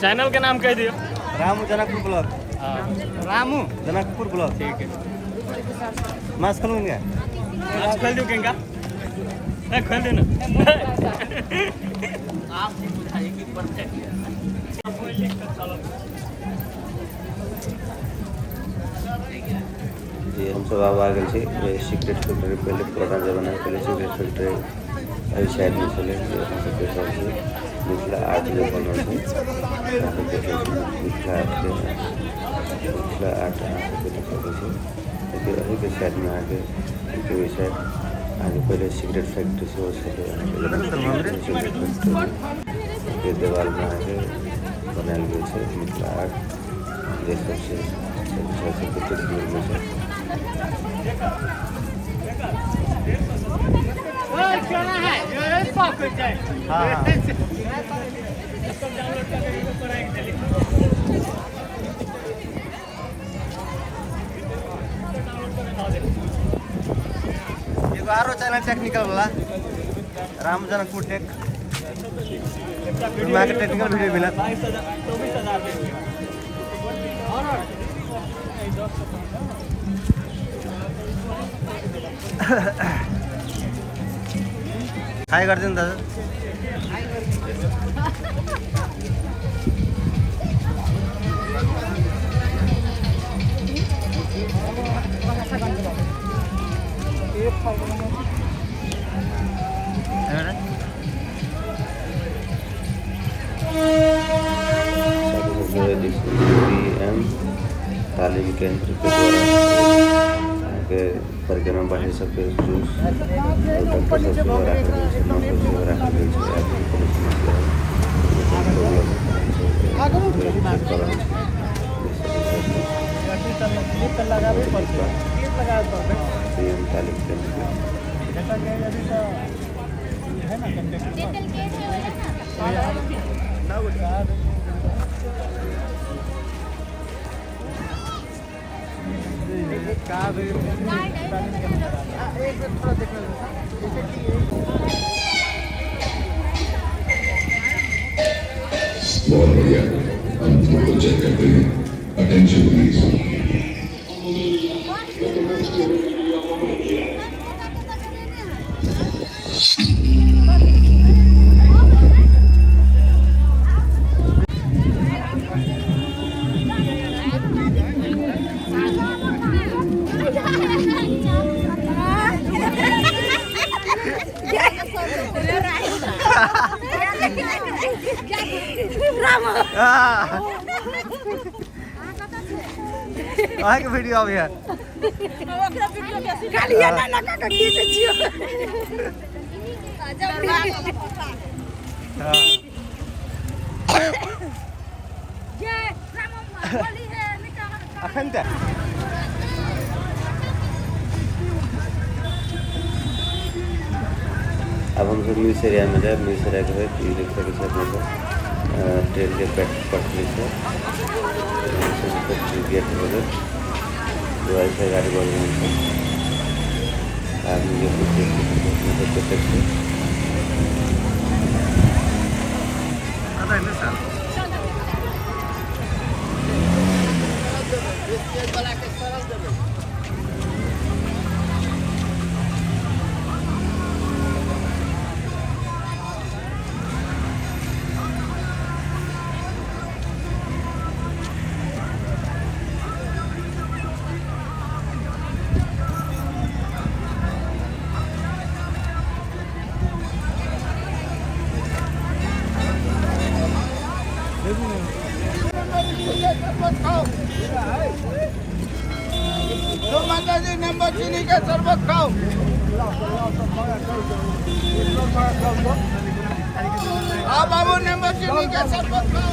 चैनल के नाम कह दियो। रामू जनकपुर ब्लॉग। रामू जनकपुर ब्लॉग, ठीक है। मास्क खोलूंगा, मास्क खोल दूं किनका? ए खोल देना। आप भी बुझाइए कि परफेक्ट है। जी हम सब आब आ गेल छी सिगरेट फैक्ट्री। पहले पुराना जमाना में पहले सिगरेट फैक्ट्री एहि साइड में छलै, जे अपना सब देख रहल छी मिथिला आर्ट जे बनल छै, देख रहल छी मिथिला आर्ट के, मिथिला आर्ट अहाँ सबके देख सकै छी। देखियौ एहिके साइडमे अहाँके ओहि साइड अहाँके पहिले सिगरेट फैक्ट्री सेहो छलै। अहाँके सिगरेट फैक्ट्री देवालमे अहाँके बनायल गेल छै मिथिला आर्ट, देख सकै छी। कतेक सुन्दर छै। एगो आरो चैनल टेक्निकल वाला राम जनकपुर टेक, अहाँके टेक्निकल वीडियो मिलत। हाई कर दिनु दाजु। तालीम केंद्र के द्वारा अहाँके परिक्रमा बाहर सबके जूस और डॉक्टर सब सेहो राखल गेल छै, नर्स सेहो राखल गेल छै। आदमी कोनो समस्या चेक कऽ रहल छै। तालीम केंद्र के बहुत बढ़िया, हम को चेक करते हैं। Attention please. अहाँके वीडियो अबैया। अखन तऽ अब हम सब मिल्स एरिया में जाए। मिल्स एरिया के होइत देख सकै छी अपने सब ट्रेन के पटरी से गेट हो गेल, से गाड़ी बढ़ गेल छै। आदमी के देख सकै छी। चीनी का शरबत खाओ। आप बाबू नींबू चीनी का शरबत खाओ।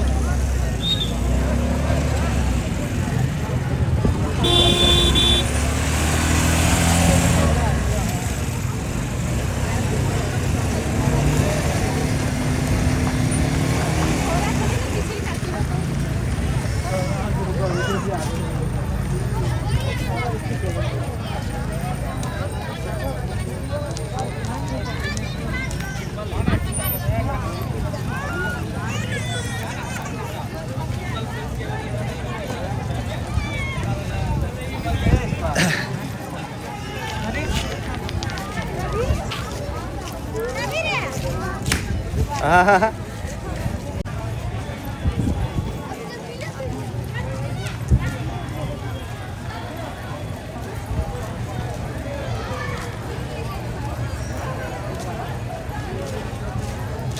हाँ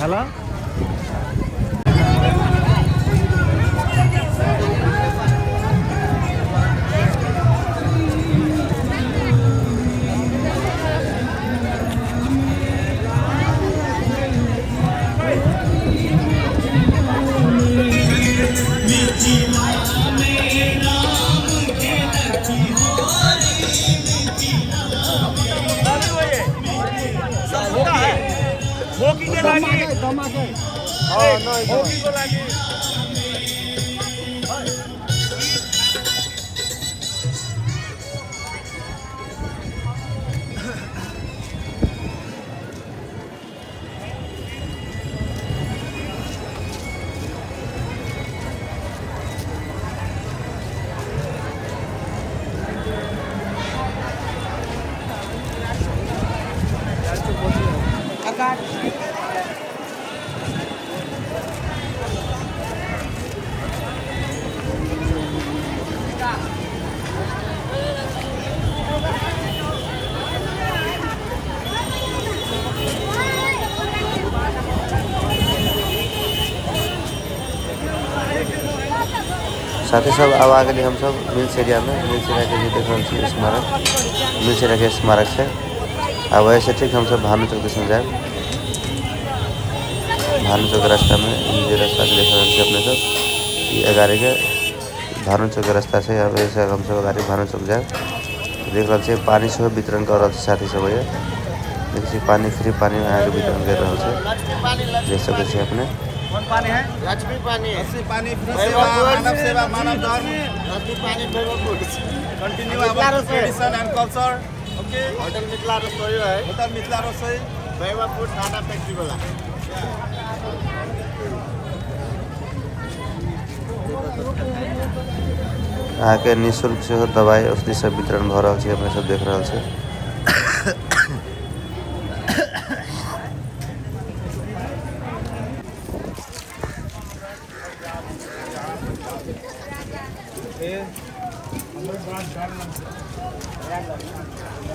हेलो साथी सब अब आ गेली हमसब मिल्स एरिया में। मिल्स एरिया के जे देख रहल छी स्मारक, मिल्स एरिया के स्मारक छै। आ वही से ठीक हमसब भानु चौक दिसन जायब। भानु चौक के रास्ता में जे रास्ता के देख रहल छी अपने सब, ई अगाड़ी के भानु चौक के रास्ता छै। आ वही से हमसब अगाड़ी भानु चौक जायब। देख रहल छी पानी सेहो वितरण कर रहल छै साथी सब। देख छी पानी, फ्री पानी अहाँके वितरण कर रहल छै, देख सकै छी अपने। कौन पानी है? लक्ष्मी पानी, लक्ष्मी पानी, फ्री सेवा, मानव सेवा, मानव धर्म, लक्ष्मी पानी, continue our tradition and culture. Okay, hotel Mithila Rasoi है, होटल मिथिला रसोई, वैभवपुर थाना फैक्ट्री वाला। अहाँके निःशुल्क सेहो दवाइ औषधि सब वितरण भऽ रहल छै, अपने सब देख रहल छै।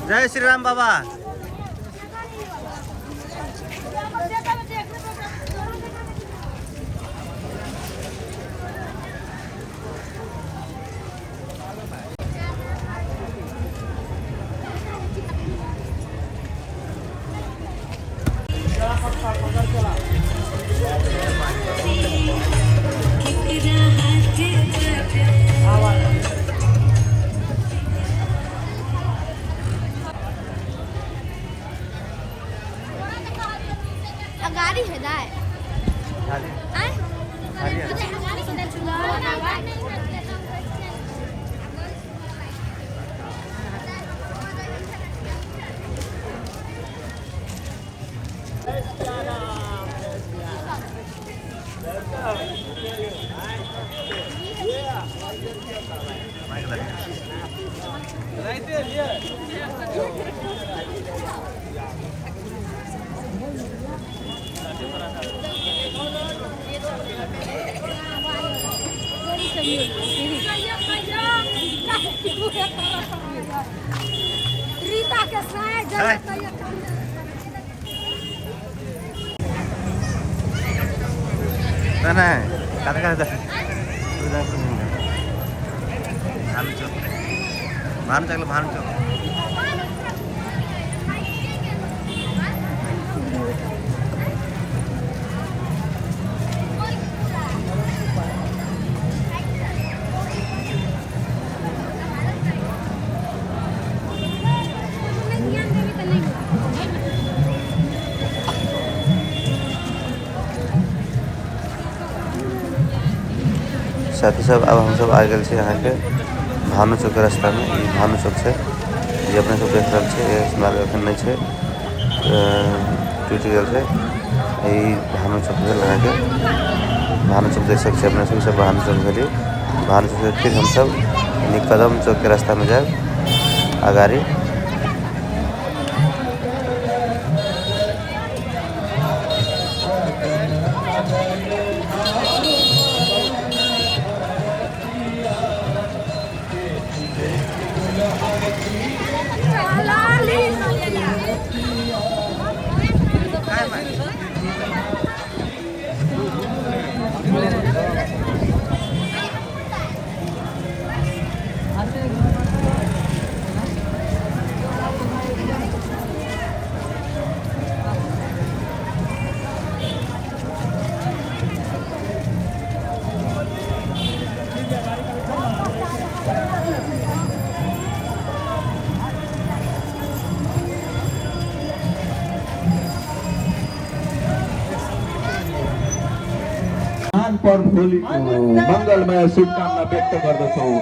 जय श्री राम बाबा। गाड़ी है दाए रीता के साथ ना कता कता भानु चौक भानु चौक भानु चौक साथी सब अब हम सब आ गए छे यहाँ के भानु चौक के रास्ता में। ई भानु चौक है जे अपने सब देख रहल छे, स्मारक अखन नहीं छे, टूट गेल छे। ई भानु चौक भेल अहाँ के, भानु चौक देख सकै छी अपने सब, सब भानु चौक भेल। भानु चौक से फिर हम सब यानी कदम चौक के रास्ता में जाए अगाड़ी। पर्व होलीको मङ्गलमय शुभकामना व्यक्त गर्दछौँ।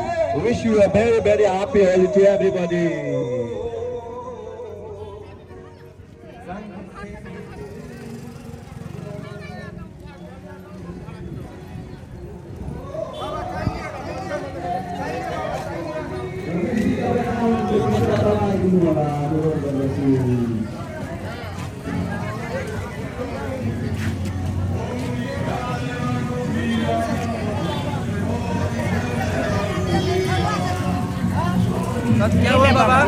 Wish you a very very happy Holi to everybody. क्या हुआ बाबा?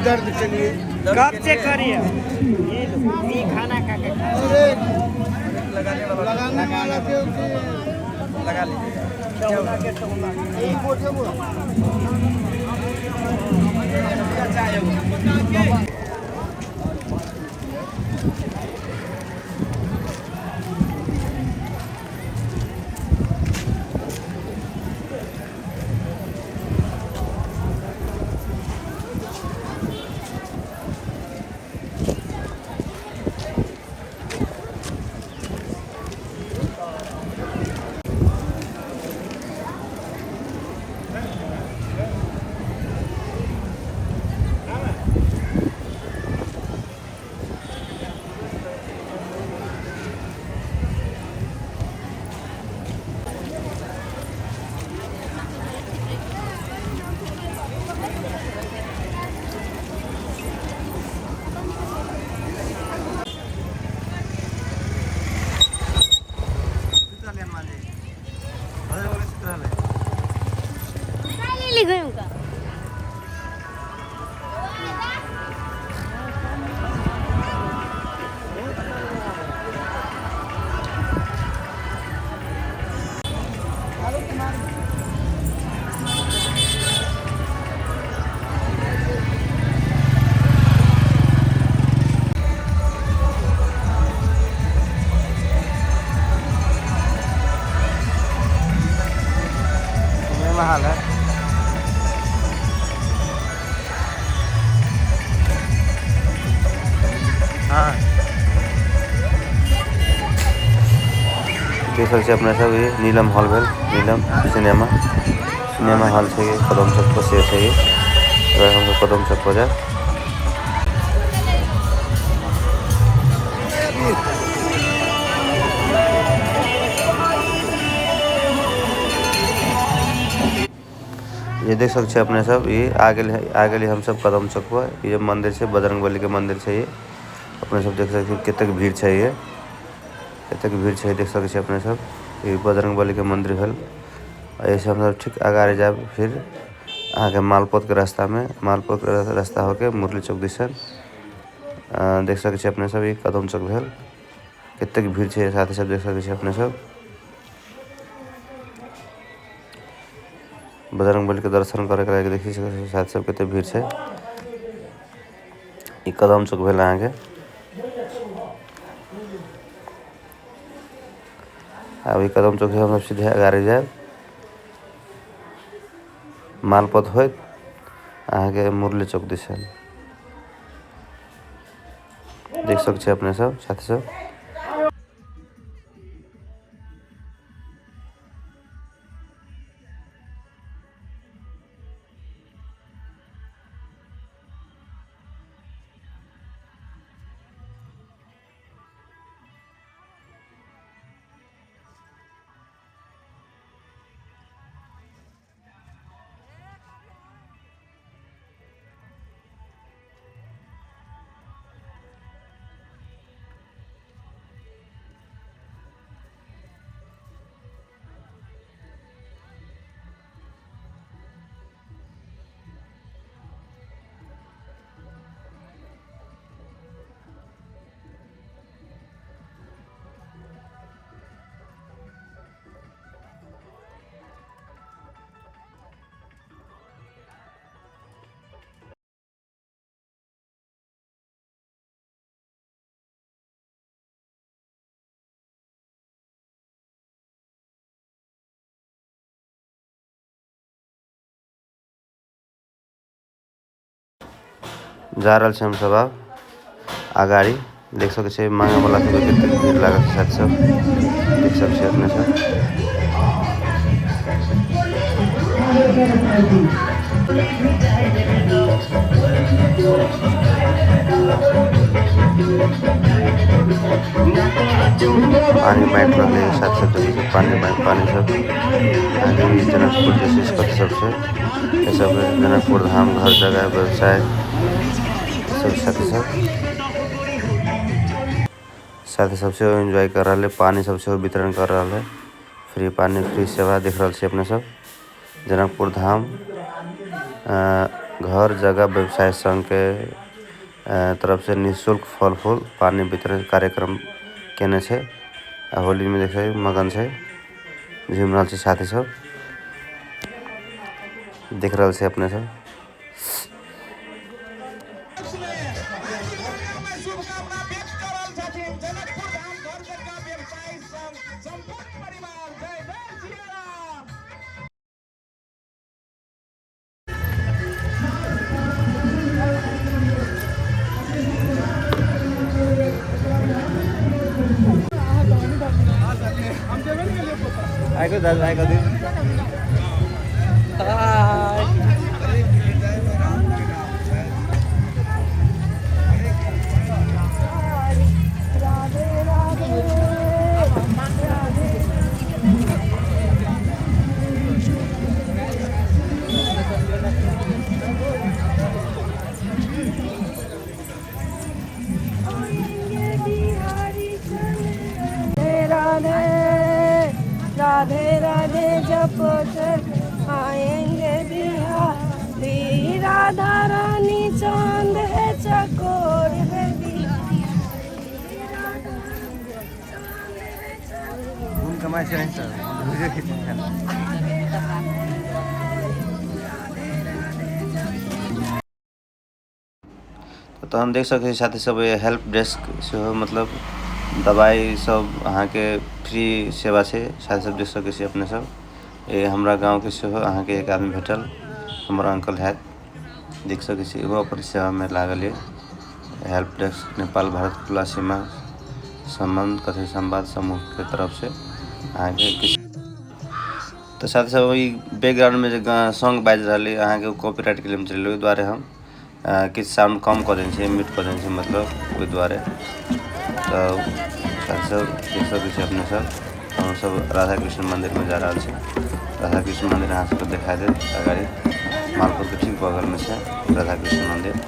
दर्द के लिए कब से करिए ये खाना खा के? अरे लगाने वाला लगा लीजिएगा। देख सकै छियै अपने सब ई नीलम हॉल भेल, नीलम सिनेमा, सिनेमा हॉल छै कदम चौक पर से छै। हम सब कदम चौक पर जायब। ये देख सकै छियै अपने सब ई आ गेल हम सब कदम चौक पर। ई जे मंदिर छै बजरंगबली के मंदिर छै। ये अपने सब देख सकै छियै कतेक भीड़ छै, ये कतेक भीड़ छै देख सकै छियै अपने सब। ई बजरंगबली के मंदिर भेल। ऐसे हम सब ठीक अगाड़ी जायब फिर अहाँके मालपोत के रास्ता में, मालपोत के रास्ता होके मुरली चौक दिसन। देख सकै छियै अपने सब ई कदम चौक भेल। कतेक भीड़ छै साथी सब देख सकै छियै अपने सब। बजरंगबली के दर्शन करे के लागि देखि सकै छियै साथी सब कतेक भीड़ छै। ई कदम चौक भेल अहाँके। आब ई कदम चौक से हम सीधे अगाड़ी जायब, मालपोत होइत अहाँके मुरली चौक दिसन। देख सकै छियै अपने सब साथी सब। जा रहल छै हम सब आब अगाड़ी। देख सकै छियै मांगे वाला सब कतेक भीड़ लागल छै साथी सब, देख सकै छियै अपने सब। पानी बाँटि रहलै साथी सब, देखै छियै पानी बाँटि पानी सब। जनकपुर जे छै कथी सब छै, ई सब जनकपुर धाम घर जगह व्यवसाय सब साथी सब। साथी सब सेहो एंजॉय कर रहल है, पानी सब सेहो वितरण कर रहल है, फ्री पानी फ्री सेवा देख रहल छी अपने सब। जनकपुर धाम घर जगह व्यवसाय संघ के तरफ से निःशुल्क फल फूल पानी वितरण कार्यक्रम केने छै। आ होली में देखे मगन छै, झूमि रहल छै साथी सब, देख रहल छै अपने सब। राधे राधे जप आएंगे बिहारी, राधा रानी चांद है चकोर है बिहारी। तो हम देख सकै छी साथी सब हेल्प डेस्क सेहो मतलब दवाई सब अहाँके फ्री सेवा छै। साथी सब देख सकै छी अपने सब। ये हमरा गाँव के सेहो अहाँके एक आदमी भेटल, हमर अंकल हैत, देख सकै छी एगो अपन सेवा में लागल ये। हेल्प डेस्क नेपाल भारत खुला सीमा संबंध कथी संवाद समूह के तरफ से अहाँके किछु तऽ साथ साथ ओहि बैकग्राउंडमे जे सॉन्ग बाजि रहल अइ अहाँके ओ कॉपीराइट क्लेम चलि ओहि दुआरे हम किछु साउंड कम कऽ देने छियै, म्यूट कऽ देने छियै मतलब ओहि दुआरे। तऽ साथी सब देख सकै छी अपने सब, हमसब राधा कृष्ण मन्दिरमे जा रहल छी। राधा कृष्ण मन्दिर अहाँ सबके देखाइ देत अगाडि, मालपुरके ठीक बगलमे छै राधा कृष्ण मन्दिर।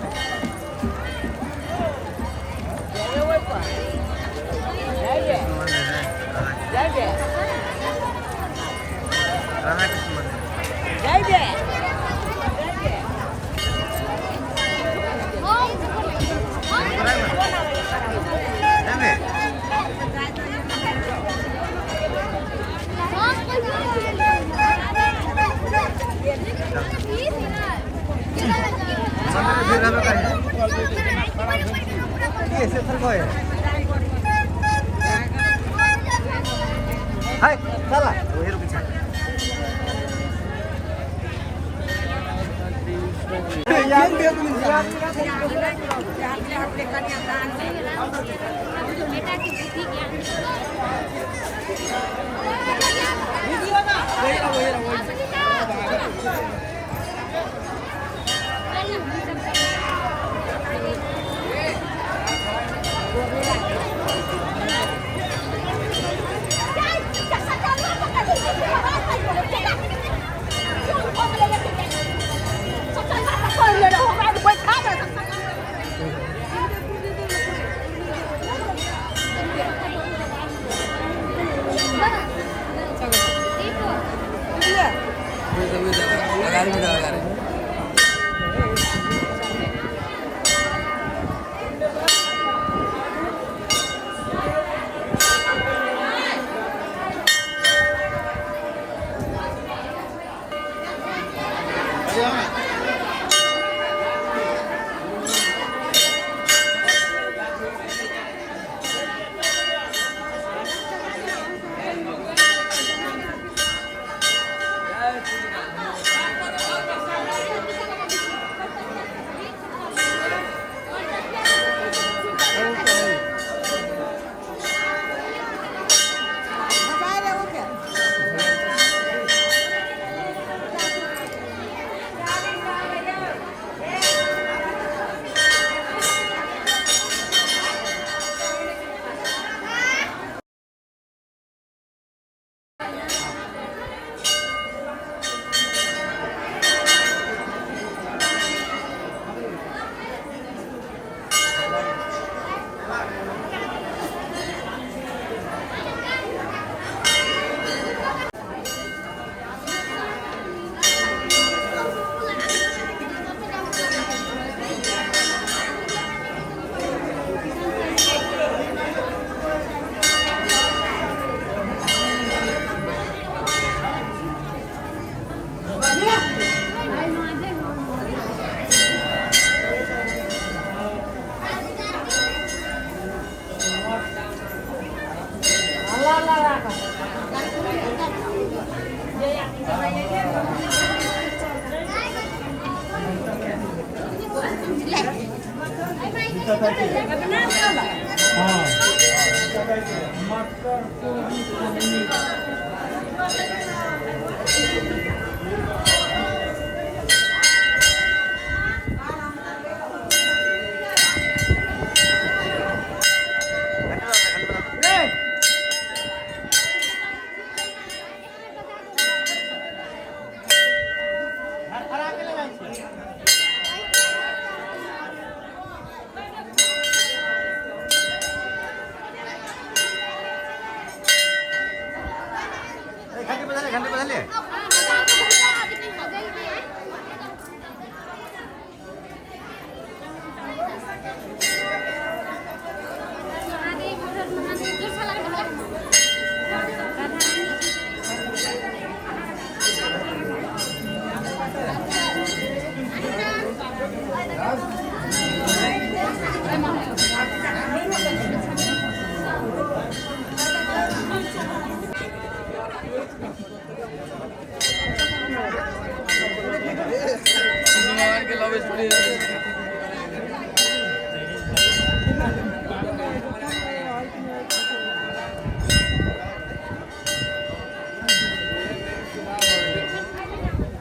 घंटे बदले।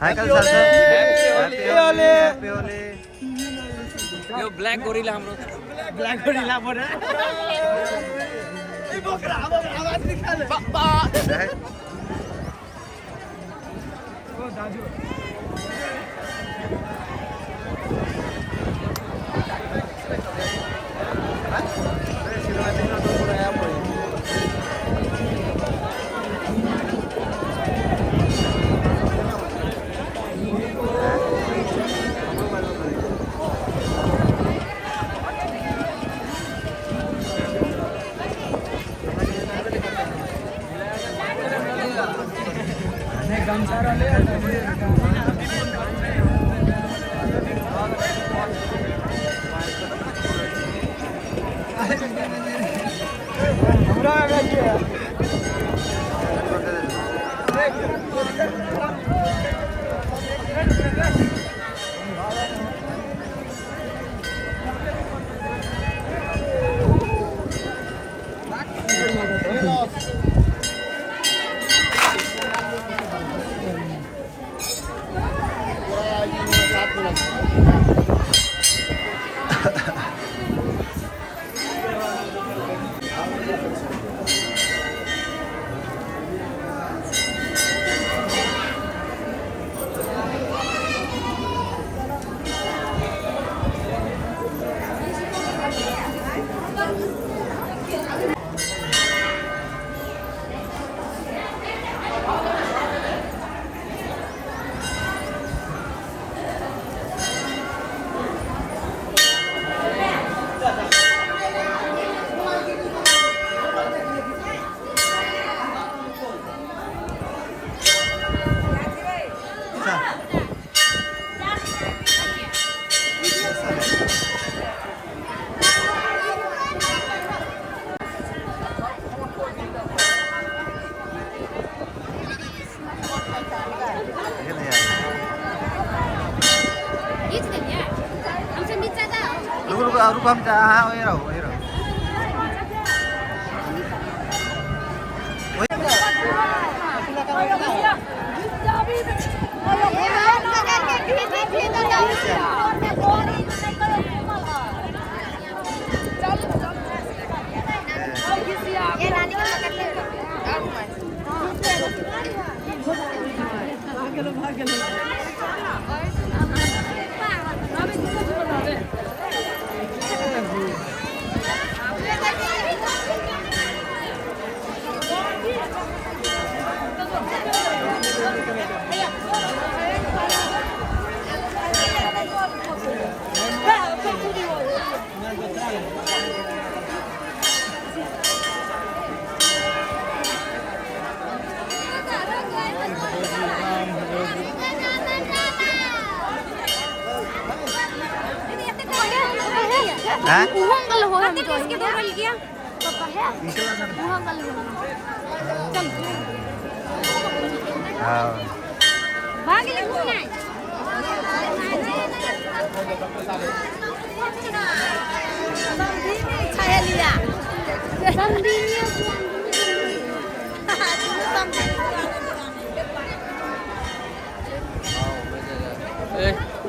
हाय कल sir happy Holi happy Holi. यो ब्ल्याक गोरिला हाम्रो ब्ल्याक गोरिला बना ए बोकरा आवाज निकाल बा ओ दाजु रुको हम हाँ वही रहो वही रहो।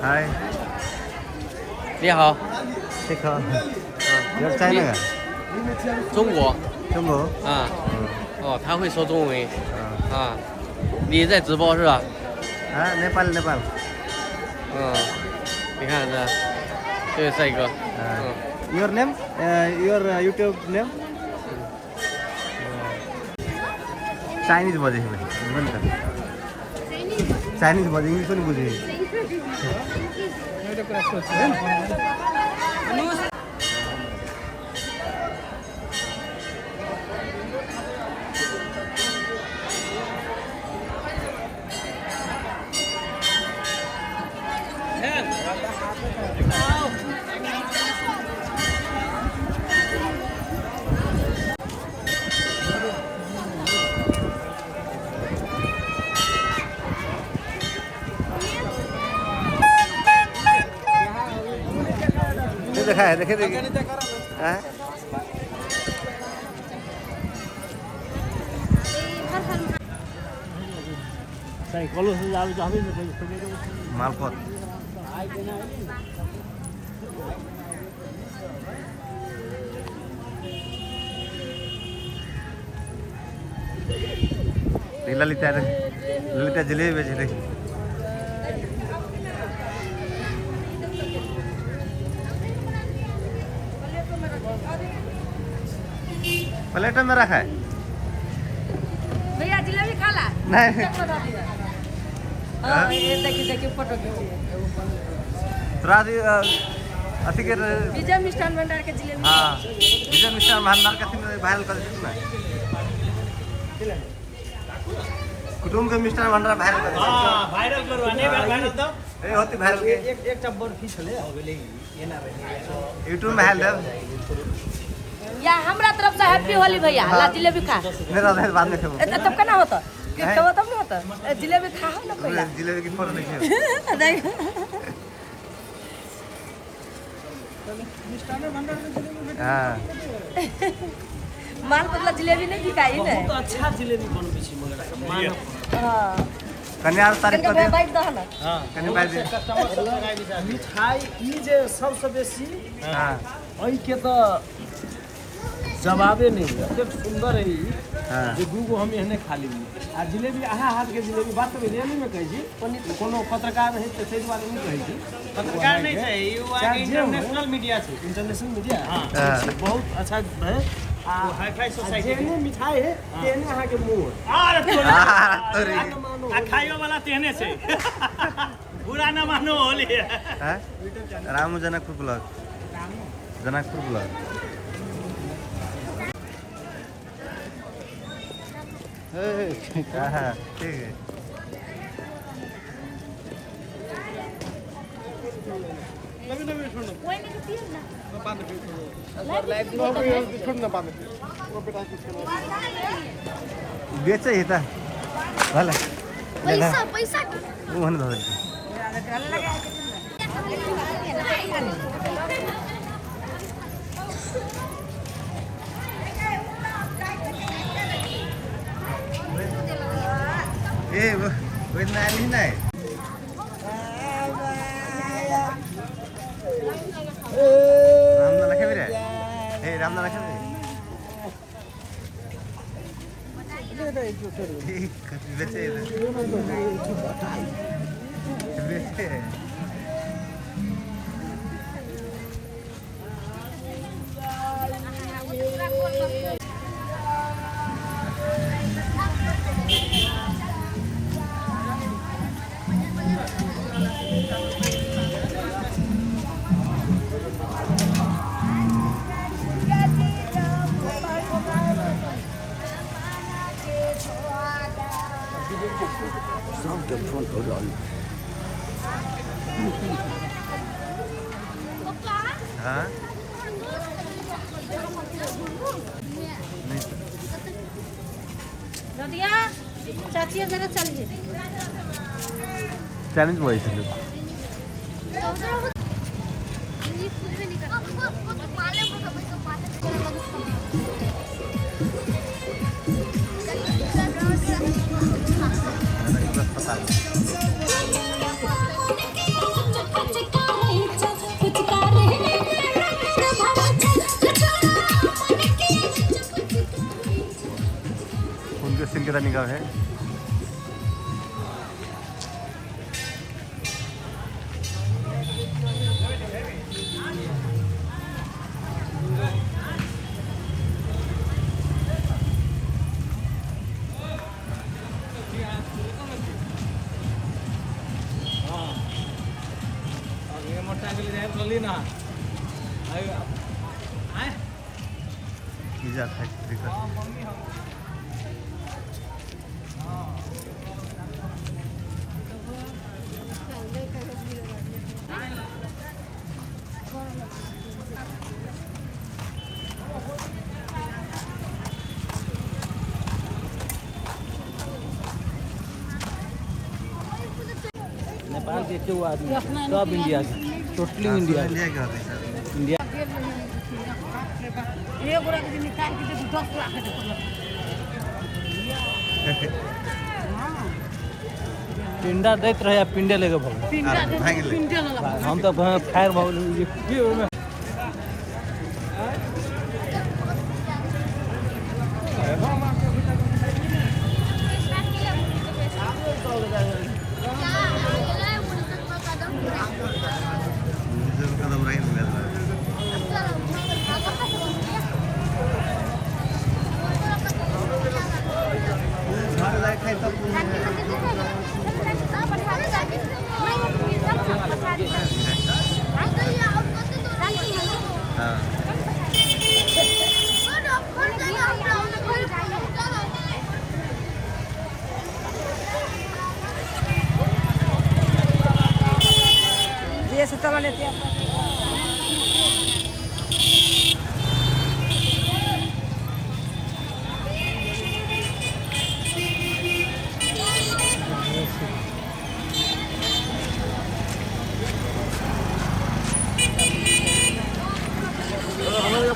嗨，你好，这个，你在哪个？中国。中国。啊。哦，他会说中文。啊。你在直播是吧？啊，नेपाल नेपाल。嗯，你看这位帅哥。嗯。Your name? Your YouTube name? Chinese बजे चाइनिज बजे इंग्लिश पनि बुझे। देखा है देखे देखे साइकिलो से जावे जावे ने मालपत ललिता ललिता जलेबी बेच रही। प्लेट में रखा है भैया, जिलेबी खा ला। नहीं हां ये देखिए देखिए फोटो खींचिए। तोरा अथी के विजय मिष्ठान भंडार के जिलेबी। हां विजय मिष्ठान भंडार के अथी वायरल कर देते ना, कुटुंब के मिष्ठान भंडार वायरल कर। हां वायरल करू नहीं वायरल तो ए होती वायरल के एक एकटा बर्फी छले हो गेलै एना भेलै यूट्यूब में हाल देब या हमरा तरफ से हैप्पी होली भैया। ला जिलेबी खा। मेरा नहीं बाद में खेबो। तब केना होता खेबो तब न होता। जिलेबी खा हम ना पहला जिलेबी की फोटो नहीं। हां माल बदला जिलेबी नहीं बिकाई ने। बहुत अच्छा जिलेबी बनबै छी मगर मानव। हां कन्या तारीफ कर दे बाइट दह ना। हां कन्या बाइट दे कस्टमर सब मिठाई ई जे सबसे बेसी। हां ओइ के त जवाबे नहीं, एतेक सुंदर है ई। हां जे दूगो हम एहने खा ली। आ जिलेबी अहाँ हाथ के जिलेबी बात तऽ रियली में कहै छी, कोनो पत्रकार है तऽ ताहि दुआरे नहि कहै छी। पत्रकार नहीं छै ई, इंटरनेशनल मीडिया छै। इंटरनेशनल मीडिया बहुत अच्छा है। आ हाई-फाई सोसाइटी जेहने मिठाई है तेहने अहाँ के मुंह। अरे तोरी आ खाइयो वाला तेहने छै। बुरा ना मानो होली है। Ramu Janakpur blog, Janakpur blog. हाँ ठीक है। बेचे ही था भले पैसा पैसा वो हन धर ए वो नाली नहीं रामना रखे रे। ए रामना रखे रे ठीक बेचे बेचे। हाँ रदिया चाची जरा चलिए चैलेंज बॉय से उनके सिंह के निगाह है। पिज्जा फैक्ट्री का नेपाल के क्यों आदमी सब इंडिया के, टोटली इंडिया इंडिया के होते हैं सर। इंडिया ये गोरा के निकाल के 10 लाख के। हां। पिंडा दैत रहे आ पिंडे लेके भग हम तऽ फायर भऽ गेल की ओहिमे।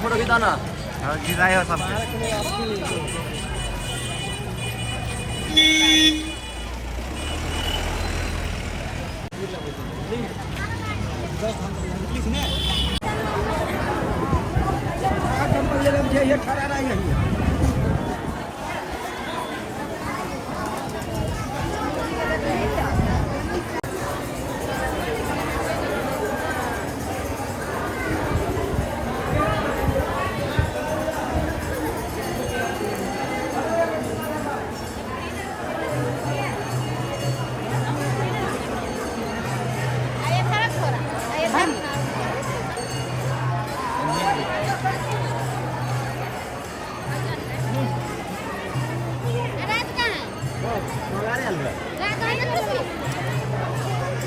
फोटो खिंचा ना। हाँ खिंचाए हो सबके।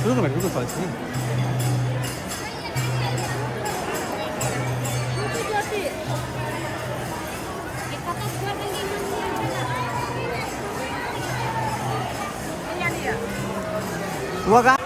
रुको रुको वो गा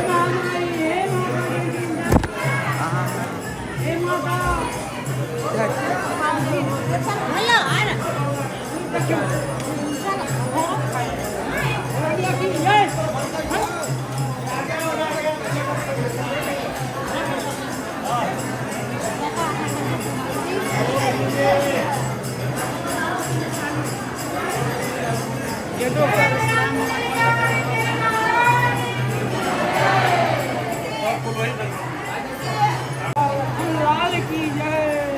Hey, लाल की जय।